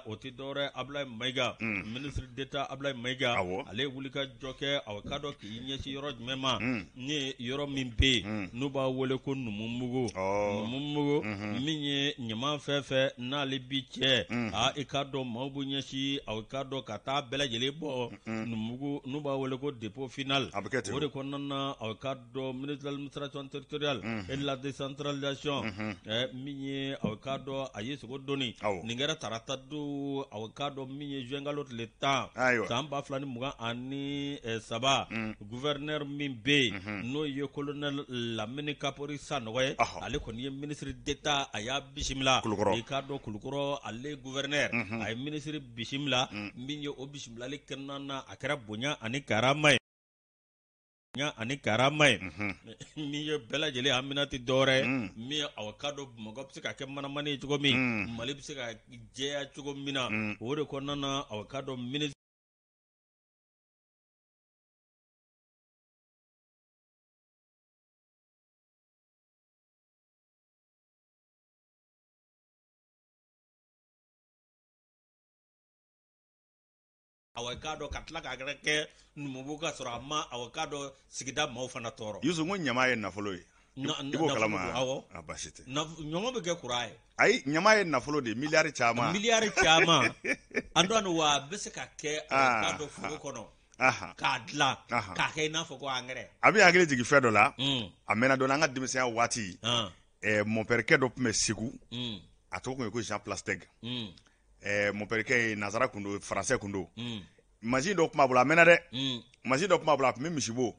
o tɛ dɔwɛrɛ Abulayi Mayiga, ministre d'État Abulayi Mayiga. Ale ye wuli ka jɔ kɛ, a k'a dɔn k'i ɲɛsin yɔrɔ jumɛn ma, ni yɔrɔ min bɛ yen n'u b'a wele ko Numubugu. Numubugu, min ye ɲaman fɛn fɛn n'ale bi cɛ, aa, i k'a dɔn maaw b'u ɲɛsin, a k'a dɔn ka taa bɛɛ lajɛlen bɔ Numubugu, n'u b'a wele ko dépôt final. A bɛ kɛ ten. O de kɔnɔna na, a k'a dɔn ministre de l'administration territoriale et de la décentralisation, min ye a k'a dɔn a ye sogo doni. Nin kɛra tarata don, a k'a dɔn min ye juin kalo tile 10, san 2023. Gouverneur min bɛ yen, n'o ye colonel Lamini Kapori Sanɔgɔ ye, ale kɔni ye ministre d'État, a y'a bisimila. Kulukɔrɔ. I k'a dɔn Kulukɔrɔ, ale gouverneur, a ye ministre bisimila. Min ye o bisimilali kɔnɔna na, a kɛra bonya ani karama ye, ani karama ye min ye bɛɛ lajɛlen hamina tɛ dɔwɛrɛ ye, min ye aw k'a dɔn Bamakɔ bɛ se ka kɛ manamani ye cogo min, Mali bɛ se ka jɛya cogo min na. O de kɔnɔna na, aw k'a dɔn ministre aw k'a dɔn ka tila k'a kɛ Numubugu ka sɔrɔ a ma aw k'a dɔn sigida maaw fana tɔɔrɔ. Yusu, n ko ɲama ye nafolo ye, i b'o kalama? Awɔ. A baasi tɛ. Ɲama bɛ kɛ kuran ye. Ayi, ɲama ye nafolo de ye, miliyari caman. Miliyari caman, an dɔn wa, a bɛ se ka kɛ, aw k'a dɔn, foro kɔnɔ k'a dilan k'a kɛ i n'a fɔ ko angɛrɛ. A bɛ hakili jigin fɛn dɔ la, a mɛnna dɔɔnin, an ka denmisɛnya waati, mɔnpɛrikɛ dɔ tun bɛ Segu, a tɔgɔ tun ye ko Jean Plasteg. Mɔnpɛrikɛ ye nazara kun don, faransɛ kun don. Mansin dɔ tun b'a bolo, a mɛnna dɛ, mansin dɔ tun b'a bolo, a tun bɛ misibo,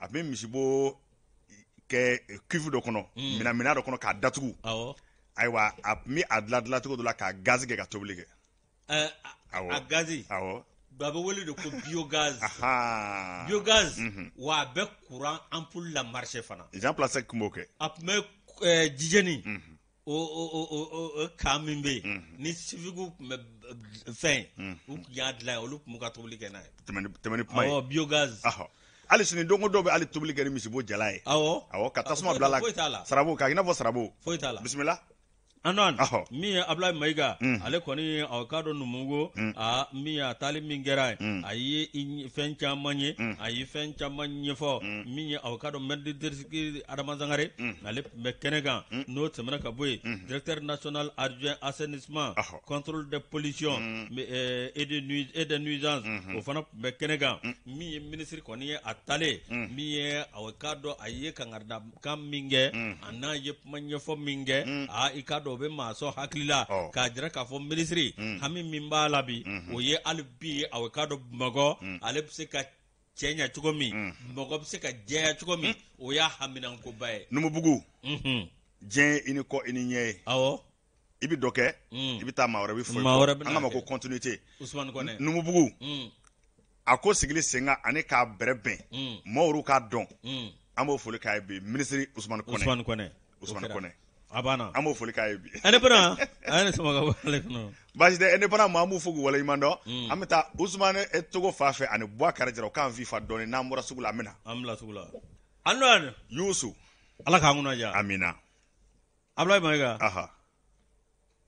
a tun bɛ misibo kɛ cuve dɔ kɔnɔ, minɛn dɔ kɔnɔ, k'a datugu. Ayiwa, a tun bɛ a dilan dilancogo dɔ la, k'a gazi kɛ ka tobili kɛ. A gazi? Awɔ. A bɛ wele de ko biogaz. Biogaz wa, a bɛ courant ampoule la marché fana. Jean Plasteg tun b'o kɛ. A tun bɛ jijeni o kan min bɛ yen ni civique tun bɛ fɛn, u tun y'a dilan, olu tun b'u ka tobili kɛ n'a ye. Tɛmɛ ni kuma ye. Awɔ, biogaz. Hali sini, don ko dɔw bɛ hali tobili kɛ ni misibo jala ye. Awɔ, ka tasuma bila la. Foyi t'a la. Sarabo, k'a i n'a fɔ sarabo. Foyi t'a la. Bisimila. Antoine min ye Abulayi Mayiga ale kɔni a k'a dɔn Numubugu aa min ye a taali min kɛra yen a ye fɛn caman ye a ye fɛn caman ɲɛfɔ min ye a k'a dɔn maire de district Adama Sangare ale tun bɛ kɛnɛ kan n'o tɛmɛna ka bɔ yen directeur national adjoint assainissement contrôle des pollutions et des nuisances o fana tun bɛ kɛnɛ kan min ye minisiri kɔni ye a taalen min ye a k'a dɔn a ye kangarida kan min kɛ a n'a ye kuma ɲɛfɔ min kɛ aa i k'a dɔn o bɛ maa sɔn hakili la k'a jira k'a fɔ minisiri hami min b'a la bi o ye hali bi a k'a dɔn Bamakɔ ale bɛ se ka cɛɲa cogo min Bamakɔ bɛ se ka jɛya cogo min o y'a haminankoba ye. Numubugu diɲɛ i ni kɔ i ni ɲɛ ye. Awɔ. I bɛ dɔ kɛ i bɛ taa maa wɛrɛ bɛ fɔ maa wɛrɛ an k'a ma ko continuité. Usumani Kɔnɛ. Numubugu a ko sigili sen kan ani k'a bɛrɛ bɛn maaw yɛrɛw k'a dɔn an b'o foli k'a ye bi minisiri Usumani Kɔnɛ. Usumani Kɔnɛ. Usumani Kɔnɛ. A banna. An b'o foli k'a ye bi. Indépendant a ye ne sama ka bɔ ale kɔnɔ. Baasi tɛ indépendant maa an b'u fo k'u waleɲuman dɔn. An bɛ taa Usumani Togo fan fɛ ani Bubakari Jara u k'an fifa dɔɔnin n'an bɔra sugu la an bɛ na. An bila sugu la. Antoine. Yusu. Ala k'an kunna diya. Amina. Abulayi Mayiga. Aha.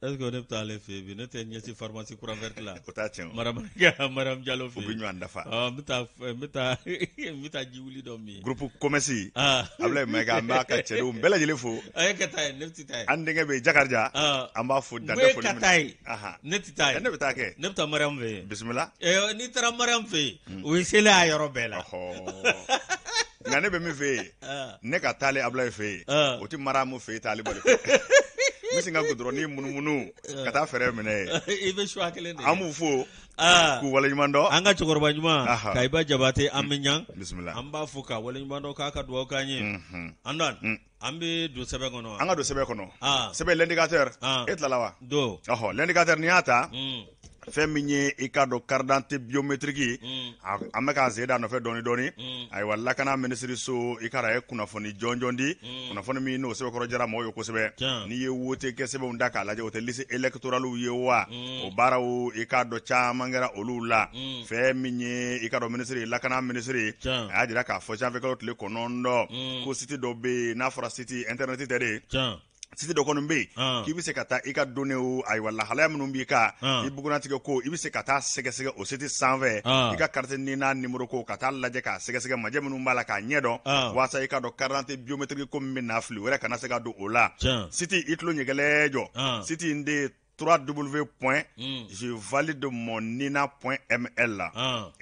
Est ce que ne bɛ taa ale fɛ yen bi ne tɛ ɲɛsin pharmacie courant verte la. O t'a tiɲɛ o. Madame Madame Jalo fɛ yen. U bɛ ɲɔgɔn dafa. Ɔ n bɛ taa n bɛ taa n bɛ taa jiwuli dɔ min. Groupe commerce. Abulayi Mayiga an b'a ka cɛdenw bɛɛ lajɛlen fo. E ka taa yen ne tɛ taa yen. An denkɛ bɛ yen Jakarija. An b'a fo dan tɛ foli min na. E ka taa yen. Ne tɛ taa yen. Ne bɛ taa kɛ. Ne bɛ taa Mariam fɛ yen. Bisimila. N'i taara Mariam fɛ yen o ye selen a yɔrɔ bɛɛ la. Nka ne bɛ min fɛ yen ne ka taale Abulayi fɛ yen o tɛ Mariam fɛ yen taali bali. N bɛ sin ka goudron munumunu ka taa fɛɛrɛ minɛ yen. I bɛ choix kelen de kɛ. An b'u fo k'u waleɲuman dɔn. An ka cɛkɔrɔba ɲuman Kayiba Jabate an bɛ ɲan. Bisimila. An b'a fo k'a waleɲuman dɔn k'a ka dugawu k'an ye. Antoine an bɛ don sɛbɛn kɔnɔ wa? An ka don sɛbɛn kɔnɔ. Sɛbɛn l'indicateur e tilala wa? Don. Ɔhɔ l'indicateur n'i y'a ta. Fɛn min ye i k'a dɔn carte d'identité biométrique an bɛ k'an sen da nɔfɛ dɔɔni dɔɔni ayiwa lakana minisiriso i k'a dɔn a ye kunnafoni jɔnjɔn di kunnafoni min n'o sɛbɛkɔrɔ diyara mɔgɔw ye kosɛbɛ n'i ye wote kɛ sɛbɛnw da k'a lajɛ o tɛ liste électorale ye wa o baaraw i k'a dɔn caman kɛra olu la fɛn min ye i k'a dɔn minisiri lakana minisiri a y'a jira k'a fɔ janvier kalo tile 9 ko site dɔ bɛ yen n'a fɔra site internet tɛ de site dɔ kɔni bɛ yen k'i bɛ se ka taa i ka données ayiwa lahalaya minnu b'i kan i bugunnatigɛ ko i bɛ se ka taa sɛgɛsɛgɛ o site sanfɛ i ka carte NINA numéro ko ka taa lajɛ k'a sɛgɛsɛgɛ majɛ minnu b'a la k'a ɲɛ dɔn waasa i k'a dɔn carte d'identité biométrique ko min bɛ na fili wɛrɛ kana se ka don o la site i tulo ɲɛgɛlɛ jɔ site in de ye 3w point je valide mon nina point ml la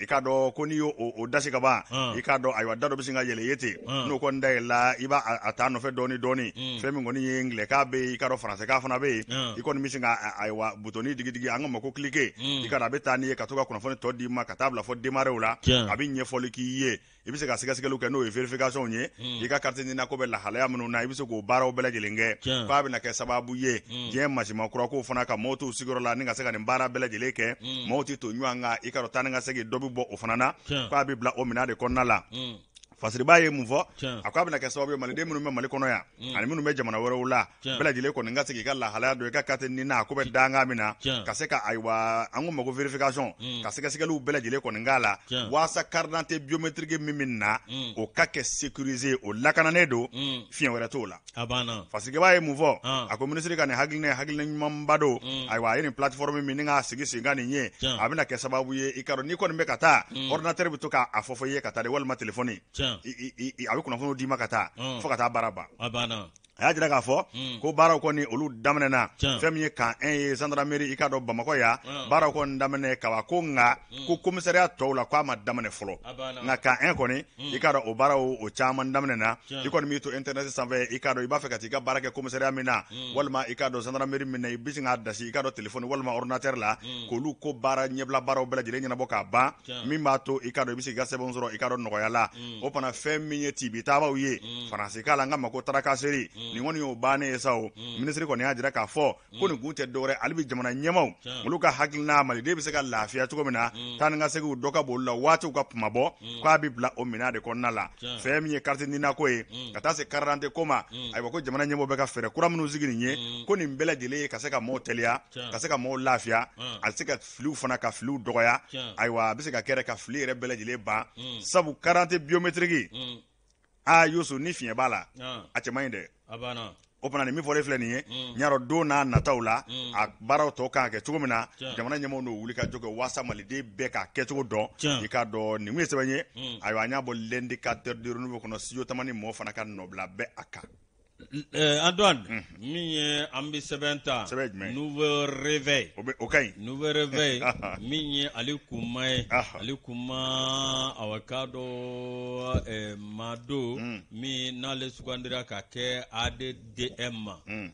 i k'a dɔn ko n'i y'o o dasi ka ban i k'a dɔn ayiwa da dɔ bɛ sin ka yɛlɛ i ye ten n'o kɔni dayɛlɛla i b'a a ta nɔfɛ dɔɔni dɔɔni fɛn min kɔni ye angilɛkan bɛ yen i k'a dɔn faransɛkan fana bɛ yen i kɔni bɛ sin ka ayiwa butɔni digi digi an k'a ma ko cliquer i k'a dɔn a bɛ taa n'i ye ka to ka kunnafoni tɔ d'i ma ka taa bila fɔ démarrer la a bɛ ɲɛfɔli k'i ye i bɛ se ka sɛgɛsɛgɛliw kɛ n'o ye vérification ye hmm. i ka carte NINA ko bɛ lahalaya minnu na i bɛ se k'o baaraw bɛɛ lajɛlen kɛ k'a bɛna kɛ sababu ye hmm. diɲɛ masima kura ko fana ka maaw t'u sigiyɔrɔ la ni ka se ka nin baara bɛɛ lajɛlen kɛ hmm. maaw tɛ to ɲɔgɔn kan i k'a dɔn taa ni ka segin dɔ bɛ bɔ o fana na k'a bɛ bila o minɛn de kɔnɔna la Fasiriba ye mun fɔ a k'a bɛna kɛ sababu ye maliden minnu bɛ mali kɔnɔ yan ani minnu bɛ jamana wɛrɛw la bɛɛ lajɛlen kɔni ka se k'i ka lahalaya dɔn i ka carte NINA a ko bɛ dankan min na ka se ka ayiwa an ko ma ko vérification ka sɛgɛsɛgɛliw bɛɛ lajɛlen kɔni k'a la waasa carte d'identité biométrique min bɛ na o ka kɛ sécurisé o lakananen don fiɲɛ wɛrɛ t'o la Fasiriba ye mun fɔ a ko minisiri ka nin hakilina hakilina ɲumanba don ayiwa a ye nin plateforme min ni k'a sigi sen kan nin ye a bɛna kɛ sababu ye i k'a dɔn n'i kɔni bɛ ka taa ordinateur bɛ to k'a fɔ fɔ i ye ka taa de walima téléphone a bɛ kunnafoniw d'i ma ka taa fo ka taa baara ban a y'a jira k'a fɔ ko baaraw kɔni olu daminɛna fɛn min ye camp 1 ye gendarmerie i k'a dɔn bamakɔ yan baaraw kɔni daminɛ kaban ko nka ko commissariat tɔw la k'a ma daminɛ fɔlɔ nka camp 1 kɔni i k'a dɔn o baaraw o caman daminɛna i kɔni b'i to internet sanfɛ i k'a dɔn i b'a fɛ ka taa i ka baara kɛ commissariat min na walima i k'a dɔn gendarmerie min na i bɛ sin k'a dasi i k'a dɔn téléphone walima ordinateur la k'olu ko baara ɲɛbila baaraw bɛɛ lajɛlen ɲɛnabɔ k'a ban min b'a to i k'a dɔn i bɛ se k'i ka sɛbɛnw sɔrɔ i k'a dɔn nɔgɔya la o fana fɛn min ye tibitabaw ye faransikan la an k'a ma ko tracasserie nin kɔni y'o bannen ye sa o minisiri kɔni y'a jira k'a fɔ ko nin kun tɛ dɔwɛrɛ hali bi jamana ɲɛmaaw olu ka hakilina maliden bɛ se ka lafiya cogo min na taa ni ka seginw dɔ ka b'olu la waatiw ka kunmabɔ k'a bɛ bila o minɛn de kɔnɔna la fɛn min ye carte NINA ko ye ka taa se carte d'identité ko ma ayiwa ko jamana ɲɛmaaw bɛ ka fɛɛrɛ kura minnu sigi nin ye ko nin bɛɛ lajɛlen ye ka se ka maaw teliya ka se ka maaw lafiya a se ka filiw fana ka filiw dɔgɔya ayiwa a bɛ se ka kɛ ka fili yɛrɛ bɛɛ lajɛlen ban sabu carte d'identité biométrique aa Yusu ni fiɲɛ b'a la a cɛ man ɲi dɛ. O O fana nin min fɔlen filɛ nin ye, n y'a dɔn don n'a nataw la, a baaraw tɔ kan ka kɛ cogo min na, jamana ɲɛmɔgɔw n'o wuli ka jɔ kɛ waasa maliden bɛɛ k'a kɛcogo dɔn. I k'a dɔn nin kun ye sɛbɛn ye. Ayiwa, an y'a bɔ L'Indicateur du Renouveau kɔnɔ, studio Tamani mɔɔ fana ka nɔbila bɛ a kan. Antoine, min ye an bɛ sɛbɛn ta, Sɛbɛn jumɛn? Nouveau Réveil. O bɛ o ka ɲi. Nouveau Réveil, min ye Ali Kuma ye. Ali Kuma, awa k'a dɔn maa don min n'ale sugandira ka kɛ ADDM,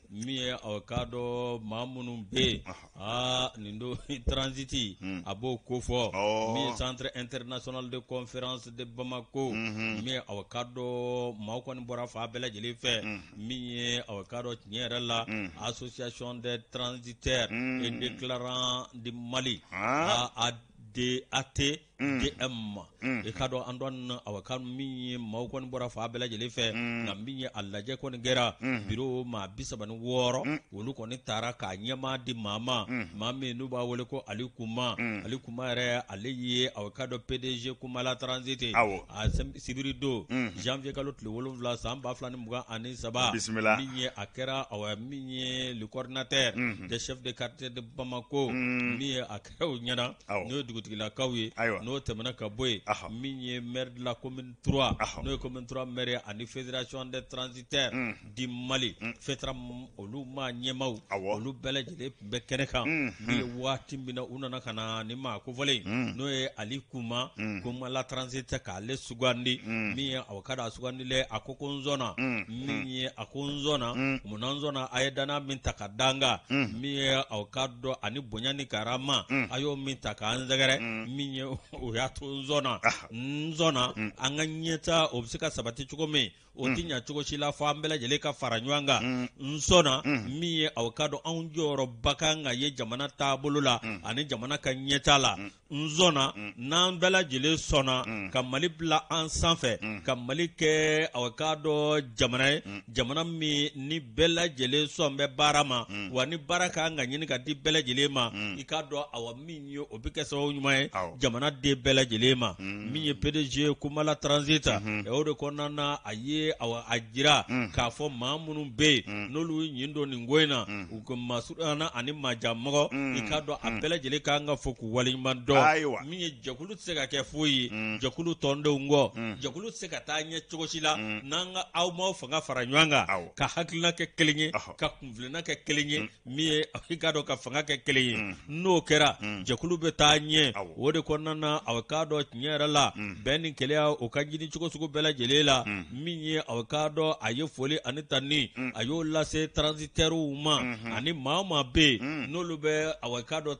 min ye awa k'a dɔn maa minnu bɛ yen, aa nin don transit a b'o kofɔ, min ye Centre international de conférence de Bamako, min ye awa k'a dɔn maaw kɔni bɔra fan bɛɛ lajɛlen fɛ, min ye awa k'a dɔn tiɲɛ yɛrɛ la, Association des transitaires et déclarants du Mali, ADAT DM. I k'a dɔn Antoine, awa ka min ye maaw kɔni bɔra fan bɛɛ lajɛlen fɛ, nka min ye a lajɛ kɔni kɛra bureau maa 36, olu kɔni taara k'a ɲɛmaa di maa ma, maa min n'u b'a wele ko Ali Kuma. Ali Kuma yɛrɛ, ale ye awa k'a dɔn PDG Kumala Transit. A sibiri don, janvier kalo tile 7 san 2023. Bisimila. Min ye a kɛra, awa min ye le coordinateur des chefs de quartier de Bamako, min ye a kɛra o ɲɛna, n'o ye dugutigilakaw ye. N'o tɛmɛna ka bɔ yen, min ye maire de la commune 3, n'o ye commune 3 maire ye, ani Fédération des transitaires du Mali, FETRAM, olu maa ɲɛmaaw, olu bɛɛ lajɛlen tun bɛ kɛnɛ kan. Min ye waati min na u nana ka na ni maa kofɔlen, n'o ye Ali Kuma, Kumala Transit, k'ale sugandi, min ye aw ka a sugandilen, a ko ko n sɔnna. Min ye a ko n sɔnna munna, n sɔnna a ye danaya min ta ka da n kan, min ye aw ka dɔn ani bonya ni karama a y'o min ta k'an sɛgɛrɛ, min ye o y'a to n sɔnna. N sɔnna an ka ɲɛta o bɛ se ka sabati cogo min, o tɛ ɲa cogo si la fo an bɛɛ lajɛlen ka fara ɲɔgɔn kan. N sɔnna min ye aw ka dɔn anw jɔyɔrɔba kan ka ye jamana taabolo la ani jamana ka ɲɛta la. N sɔnna n'an bɛɛ lajɛlen sɔnna ka Mali bila an sanfɛ, ka Mali kɛ aw k'a dɔn jamana ye, jamana min ni bɛɛ lajɛlen sɔn bɛ baara ma, wa ni baara ka kan ka ɲini ka di bɛɛ lajɛlen ma, i k'a dɔn awa min ye o bɛ kɛ sababu ɲuman ye jamana den bɛɛ lajɛlen ma. Min ye PDG Kumala Transit, o de kɔnɔna na a ye awa a jira k'a fɔ maa minnu bɛ yen n'olu ɲin don nin ko in na, u ka masurunya ani maajanmɔgɔ, i k'a dɔn a bɛɛ lajɛlen ka kan ka fɔ k'u waleɲuman dɔn. Min ye jɛkulu tɛ se ka kɛ foyi ye jɛkulu tɔndenw kɔ, jɛkulu tɛ se ka taa ɲɛ cogo si la n'an ka aw m'aw fanga fara ɲɔgɔn kan, ka hakilina kɛ kelen ye, ka kunfilenna kɛ kelen ye, min ye i k'a dɔn ka fanga kɛ kelen ye. N'o kɛra, jɛkulu bɛ taa ɲɛ. O de kɔnɔna na, aw k'a dɔn tiɲɛ yɛrɛ la, bɛn ni kelenya o ka ɲini cogo sugu bɛɛ lajɛlen la. Min ye aw k'a dɔn a ye foli ani tanni a y'o lase transitaires ma, ani maa o maa bɛ yen n'olu bɛ aw k'a dɔn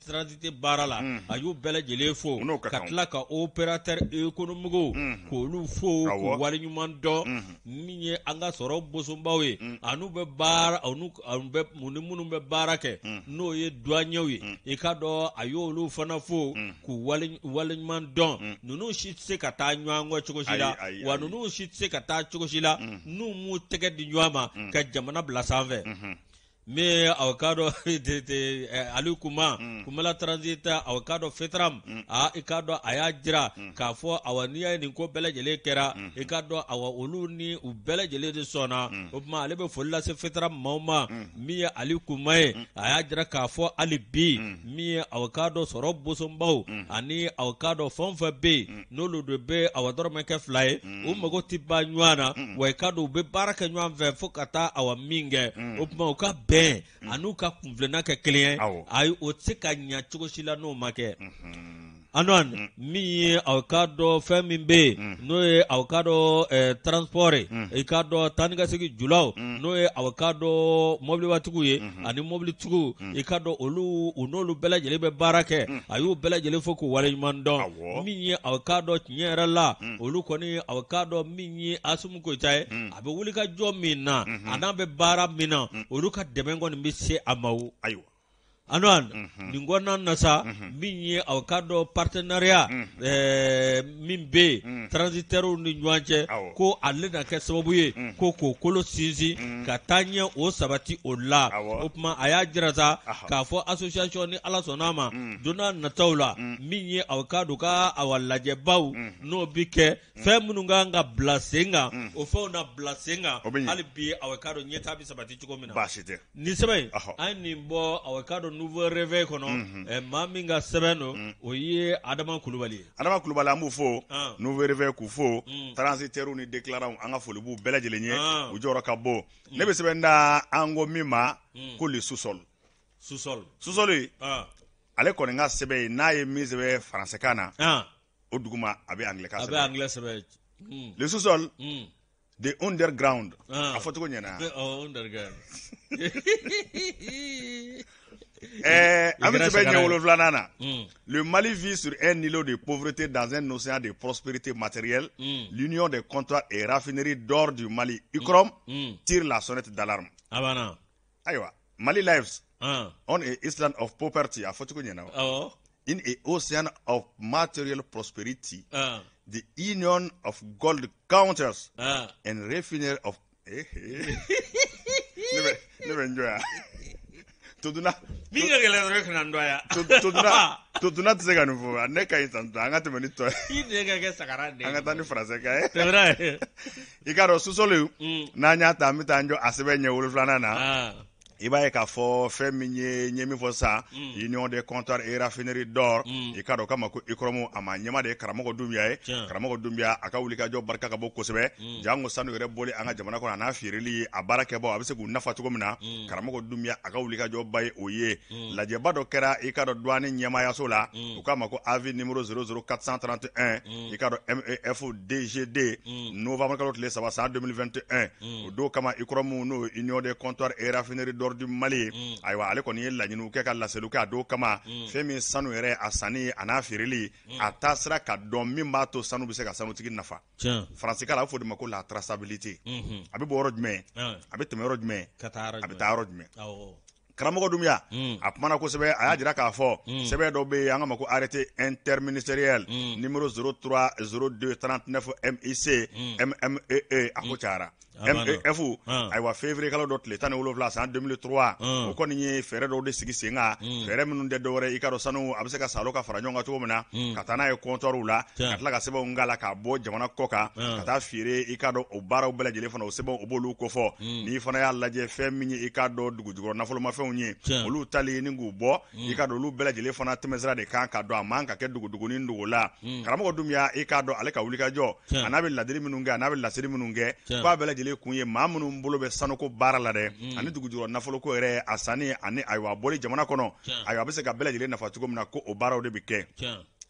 transite baara la, a y'u bɛɛ lajɛlen fo, ka tila ka opérateur économique k'olu fo k'u waleɲuman dɔn. Min ye an ka sɔrɔ bosonbaw ye, an'u bɛ baara ni minnu bɛ baara kɛ, n'o ye douaniers ye, i k'a dɔn a y'olu fana fo k'u waleɲuman dɔn. Ninnu si tɛ se ka taa ɲɔgɔn kɔ cogo si la, wa ninnu si tɛ se ka taa cogo si la n'u m'u tɛgɛ di ɲɔgɔn ma ka jamana bila sanfɛ. Min aw k'a dɔn Ali Kuma, Kumala Transit, aw k'a dɔn FETRAM, aa i k'a dɔn a y'a jira k'a fɔ awa n'i y'a ye nin ko bɛɛ lajɛlen kɛra, i k'a dɔn awa olu ni u bɛɛ lajɛlen de sɔnna. O tuma ale bɛ foli lase FETRAM maaw ma. Min ye Ali Kuma ye, a y'a jira k'a fɔ hali bi, min ye aw k'a dɔn sɔrɔ bosonbaw ani aw k'a dɔn fɛn o fɛn bɛ yen n'olu de bɛ awa dɔrɔmɛ kɛ 2 ye, u mago tɛ ban ɲɔgɔn na, wa i k'a dɔn u bɛ baara kɛ ɲɔgɔn fɛ fo ka taa awa min kɛ. O tuma u ka bɛn an'u ka kunfilenna kɛ kelen ye, ayi o tɛ se ka ɲɛ cogo si la n'o ma kɛ. Antoine, min ye aw k'a dɔn fɛn min bɛ yen n'o ye aw k'a dɔn transport ye, i k'a dɔn taa ni ka segin julaw, n'o ye aw k'a dɔn mɔbilibatigiw ye ani mɔbilitigiw, i k'a dɔn olu u n'olu bɛɛ lajɛlen bɛ baara kɛ, a y'u bɛɛ lajɛlen fo k'u waleɲuman dɔn. Min ye aw k'a dɔn tiɲɛ yɛrɛ la, olu kɔni aw k'a dɔn min ye Asimi Goyita ye, a bɛ wuli ka jɔ min na, a n'a bɛ baara min na, olu ka dɛmɛ kɔni bɛ se a ma. Ayiwa. Antoine nin kɔnɔna na sa min ye aw k'a dɔn partenariat min bɛ yen transitaires ni ɲɔgɔn cɛ ko ale na kɛ sababu ye ko k'o kolo sinsin ka taa ɲɛ o sabati o la o tuma a y'a jira sa k'a fɔ association ni Ala sɔnna a ma don n'a nataw la min ye aw k'a dɔn ka awa lajɛbaw n'o bɛ kɛ fɛn minnu ka kan ka bila sen kan o fɛnw na bila sen kan hali bi aw k'a dɔn ɲɛtaa bɛ sabati cogo min na baasi tɛ Nin sɛbɛn in an ye nin bɔ aw k'a dɔn Nouveau Réveil kɔnɔ maa min ka sɛbɛn don o ye Adama Kulubali ye Adama Kulubali an b'u fo Nouveau Réveil k'u fo transitaires ni déclarants an ka foli b'u bɛɛ lajɛlen ye u jɔyɔrɔ ka bon ne bɛ sɛbɛn da an ko min ma ko le sous-sol sous-sol sous-sol ale kɔni ka sɛbɛn ye n'a ye min sɛbɛn faransɛkan na o duguma a bɛ anglais kan sɛbɛn a bɛ anglais sɛbɛn le sous-sol The underground. A fɔ cogo ɲɛna. The underground. An bɛ sɛbɛn ɲɛ wolonfilanan na. Le Mali vit sur un îlot de pauvreté dans un océan de prospérité matérielle. L'Union des comptoirs et raffineries d'or du Mali, UCROM, tire la sonnette d'alarme. A banna. Ayiwa, Mali lives on a island of poverty a fɔ cogo ɲɛna wa? Awɔ. In a ocean of material prosperity, the union of gold counters and refinery of eh, eh. Ne bɛ n jɔ yan. Toduna. Min ka gɛlɛn dɔrɔn kana n dɔgɔya. Toduna toduna tɛ se ka nin fɔ ne ka ɲi tan an ka tɛmɛ ni tɔ ye. I nɛn ka kɛ sagara nɛn. An ka taa ni faransɛ kan ye. C'est vrai. I k'a dɔn sous-sol n'an y'a ta an bɛ taa an jɔ a sɛbɛn ɲɛ wolonfilanan na. I b'a ye k'a fɔ fɛn min ye n ye min fɔ sisan Union des comptoirs et raffineries d'or i k'a dɔn o k'a ma ko UCROM a maa ɲɛmaa de ye Karamɔgɔ Dunbiya ye Karamɔgɔ Dunbiya a ka wulikajɔ barika ka bon kosɛbɛ janko sanu yɛrɛ bɔli an ka jamana kɔnɔ a n'a feereli a baarakɛbaw a bɛ se k'u nafa cogo min na Karamɔgɔ Dunbiya a ka wulikajɔba ye o ye lajɛba dɔ kɛra i k'a dɔn douane ɲɛmaayaso la u k'a ma ko avis numéro 00431 i k'a dɔn MEF DGD novembre kalo tile saba san 2021 o don kama UCROM n'o ye Union des comptoirs et raffineries d'or du Mali ye ayiwa ale kɔni ye laɲiniw kɛ ka laseliw kɛ a don kama fɛn min sanu yɛrɛ a sanni a n'a feereli a taasira ka dɔn min b'a to sanu bɛ se ka sanutigi nafa faransikan la a bɛ fɔ o de ma ko la traçabilité a bɛ bɔ yɔrɔ jumɛn a bɛ tɛmɛ yɔrɔ jumɛn a bɛ taa yɔrɔ jumɛn Karamɔgɔ Dunbiya a kumana kosɛbɛ a y'a jira k'a fɔ sɛbɛn dɔ bɛ yen an k'a ma ko arrêté interministériel numéro 03 02 39 MIC MMEE a ko cayara MEF ayiwa février kalo dɔ tile 17 san 2003 o kɔni ye fɛɛrɛ dɔw de sigi sen kan fɛɛrɛ minnu tɛ dɔwɛrɛ i k'a dɔn sanu a bɛ se ka saalo ka fara ɲɔgɔn kan cogo min na ka taa n'a ye comptoirw la ka tila ka sɛbɛnw k'a la k'a bɔ jamana kɔ kan ka taa feere i k'a dɔn o baaraw bɛɛ lajɛlen fana o sɛbɛnw o b'olu kofɔ n'i fana y'a lajɛ fɛn min ye i k'a dɔn dugujukɔrɔ nafolomafɛnw ye olu tali ni k'u bɔ i k'a dɔn olu bɛɛ lajɛlen fana tɛmɛsira de kan ka dɔn a man ka kɛ dogodogonin dogo la karamɔgɔ Dunbiya i k'a dɔn ale ka wulikajɔ a n'a bɛ ladili minnu kɛ a n'a bɛ laseli minnu kɛ k'a bɛɛ lajɛlen kun ye maa minnu bolo bɛ sanuko baara la dɛ ani dugujukɔrɔ nafoloko yɛrɛ a sanni ani ayiwa a bɔli jamana kɔnɔ ayiwa a bɛ se ka bɛɛ lajɛlen nafa cogo min na ko o baaraw de bɛ kɛ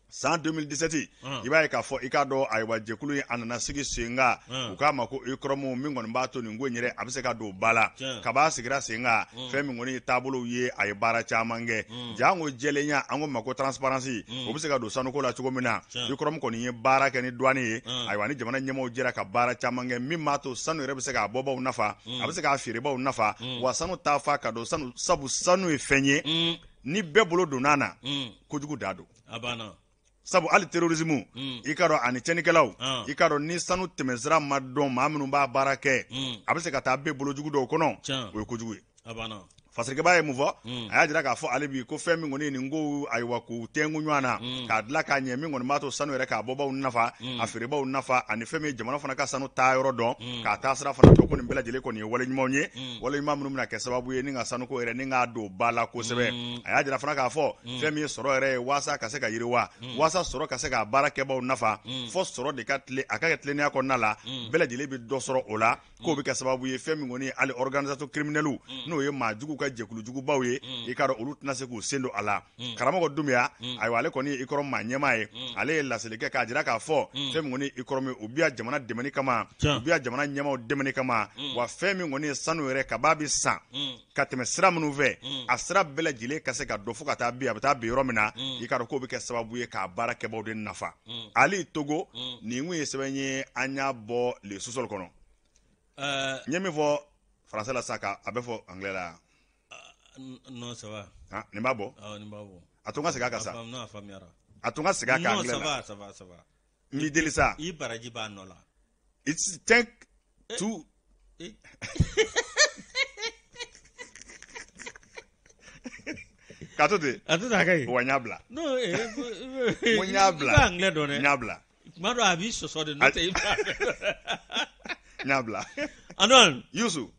san 2017 i b'a ye k'a fɔ i k'a dɔn ayiwa jɛkulu in a nana sigi sen kan u k'a ma ko UCROM min kɔni b'a to nin ko in yɛrɛ a bɛ se ka don ba la kab'a sigira sen kan fɛn min kɔni ye taabolow ye a ye baara caman kɛ janko jɛlenya an ko ma ko transparence o bɛ se ka don sanuko la cogo min na UCROM kɔni ye baara kɛ ni douane ye ayiwa ni jamana ɲɛmaaw jɛra ka baara caman kɛ min b'a to sanu yɛrɛ bɛ se k'a bɔbaw nafa a bɛ se k'a feerebaw nafa wa sanu ta fa ka don sanu sabu sanu ye fɛn ye ni bɛɛ bolo donna na kojugu da don a banna sabu hali terrorisme i k'a dɔn ani tiɲɛnikɛlaw i k'a dɔn ni sanu tɛmɛsira ma dɔn maa minnu b'a baara kɛ a bɛ se ka taa bɛɛ bolojugu dɔw kɔnɔ o ye kojugu ye a banna fasirikɛba ye mun fɔ a y'a jira k'a fɔ ale bi ko fɛn min kɔni ye nin ko ayiwa k'u tɛnku ɲɔgɔn na k'a dilan k'a ɲɛ min kɔni b'a to sanu yɛrɛ k'a bɔbaw nafa a feerebaw nafa ani fɛn min ye jamana fana ka sanu taa yɔrɔ dɔn k'a taa sira fana dɔn ko nin bɛɛ lajɛlen kɔni ye wale ɲumanw ye wale ɲuman minnu bɛna kɛ sababu ye ni ka sanuko yɛrɛ ni k'a don ba la kosɛbɛ a y'a jira fana k'a fɔ fɛn min ye sɔrɔ yɛrɛ ye waasa ka se ka yiriwa waasa sɔrɔ ka se k'a baarakɛbaw nafa fɔ sɔrɔ de ka tilen a ka kɛ tilennenya kɔnɔna la bɛɛ lajɛlen bɛ dɔ sɔrɔ o la k'o bɛ kɛ sababu ye fɛn min kɔni ye hali organisation criminelle n'o ye maa juguw ka jɛkulu jugubaw ye i k'a dɔn olu tɛna se k'u sen don a la karamɔgɔ Dunbiya ayiwa ale kɔni ye UCROM maa ɲɛmaa ye ale ye laseli kɛ k'a jira k'a fɔ fɛn min kɔni ye UCROM ye u bɛ yan jamana dɛmɛni kama u bɛ yan jamana ɲɛmaaw dɛmɛni kama wa fɛn min kɔni ye sanu yɛrɛ kab'a bɛ san ka tɛmɛ sira minnu fɛ a sira bɛɛ lajɛlen ka se ka dɔn fo ka taa bin a bɛ taa bin yɔrɔ min na i k'a dɔn k'o bɛ kɛ sababu ye k'a baara kɛbaw de nafa Ali Togo nin kun ye sɛbɛn ye an y'a bɔ Le Sous-sol kɔnɔ n ye min fɔ français la sisan a bɛ fɔ anglais la. Non, ça va. Ah, nin b'a bɔ. Awɔ, nin b'a bɔ. A to n ka segin a kan sa. Non, a faamuyara. A to n ka segin a kan Non, anglais ça la. va, ça va, ça va. N b'i deli sa. I baraji b'a nɔ la. It's thank to Eh. K'a to ten. A to ten, a ka ɲi. Wa n y'a bila. Non, eh, N ko n y'a bila. I b'a anglais dɔn dɛ. N y'a bila. Tuma dɔ a b'i sɔsɔ de, n'o tɛ i b'a N y'a bila. Antoine. Yusu.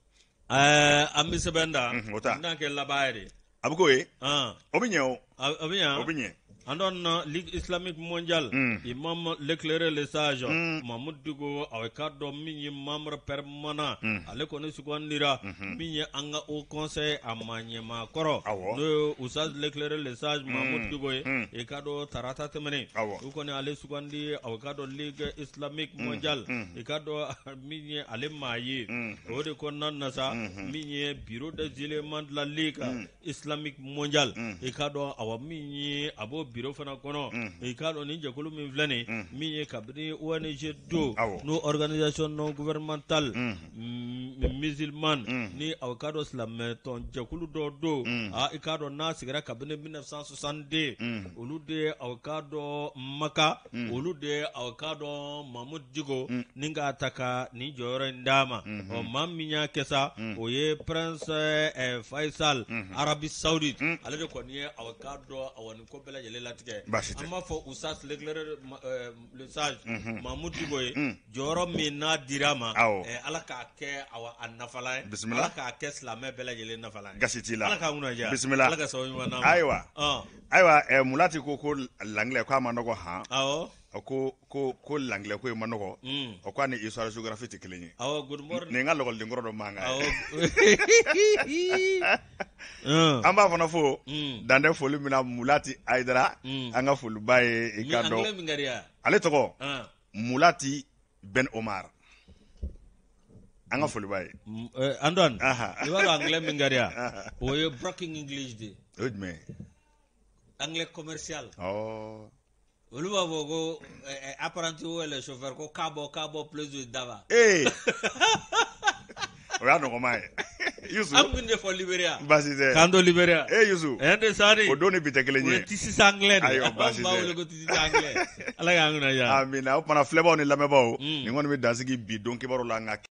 An bɛ sɛbɛn da. O ta. N n'a kɛ laban ye de. A bɛ k'o ye. An. O bɛ ɲɛ o. A bɛ ɲɛ. O bɛ ɲɛ. Antoine, Ligue islamique mondiale, Imam l'éclairé le sage, Mahmoud Dicko, a k'a dɔn min ye membre permanent, ale kɔni sugandira, min ye an ka haut conseil a maa ɲɛmaa kɔrɔ, n'o ye Oustaz l'éclairé le sage Mahmoud Dicko ye, i k'a dɔn tarata tɛmɛnen, u kɔni ale sugandi, a k'a dɔn Ligue islamique mondiale, i k'a dɔn min ye ale maa ye, o de kɔnɔna na sa, min ye bureau des éléments de la Ligue islamique mondiale, i k'a dɔn awa min ye a b'o bureau fana kɔnɔ, i k'a dɔn nin jɛkulu min filɛ nin, min ye kabini ONG do, n'o organisation non gouvernementale musulmane, ni aw k'a dɔn silamɛtɔn jɛkulu dɔ do, i k'a dɔn n'a sigira kabini 1962, olu de aw k'a dɔn Maka, olu de aw k'a dɔn Mahmoud Dicko ni k'a ta ka nin jɔyɔrɔ in d'a ma. Ɔ, maa min y'a kɛ sa, o ye prince Faisal, Arabie Saoudite, ale de kɔni ye aw k'a dɔn awa nin ko bɛɛ lajɛlen latigɛ. Baasi tɛ. An b'a fɔ Oustaz l'éclaireur le sage Mahmoud Dicko ye, jɔyɔrɔ min n'a dira a ma, Ala k'a kɛ awa a nafalan ye. Bisimila. Ala k'a kɛ silamɛ bɛɛ lajɛlen nafalan ye. Gasi t'i la. Ala k'an kunna diya. Bisimila. Ala ka sababu ɲuman d'an ma. Ayiwa. Ayiwa, Mulati ko l'anglais ko a ma nɔgɔ han. Awɔ. Ko l'anglais ko in ma nɔgɔ. O ko a ni histoire géographie tɛ kelen ye. Awɔ, good morning. Nin ka lakɔliden kɔrɔ dɔ mankan ye. Awɔ. An b'a fana fo dan tɛ foli min na, Mulati Ayidara, an ka foliba ye, i ka dɔn. Anglais min ka di yan. Ale tɔgɔ Mulati Ben Omar. An ka foliba ye. Antoine, i b'a dɔn anglais min ka di yan, o ye broken English de ye. O ye jumɛn ye? Anglais commercial. Olu b'a fɔ ko apprenti ou le chauffeur ko k'a bɔ plus de daba. Ee, o y'a nɔgɔma ye. Yusu. An kun de fɔ Liberia. Baasi tɛ. K'an to Liberia. Ee Yusu. Ɛn de sari. O don ni bi tɛ kelen ye. O ye tisisi anglais de. Ayiwa, baasi tɛ. Anw b'a wele ko tisisi anglais. Ala k'an kunna diya. Amina. O kumana, filɛbaw ni lamɛnbaaw, nin kɔni bɛ dan sigi bi don kibaru la, nka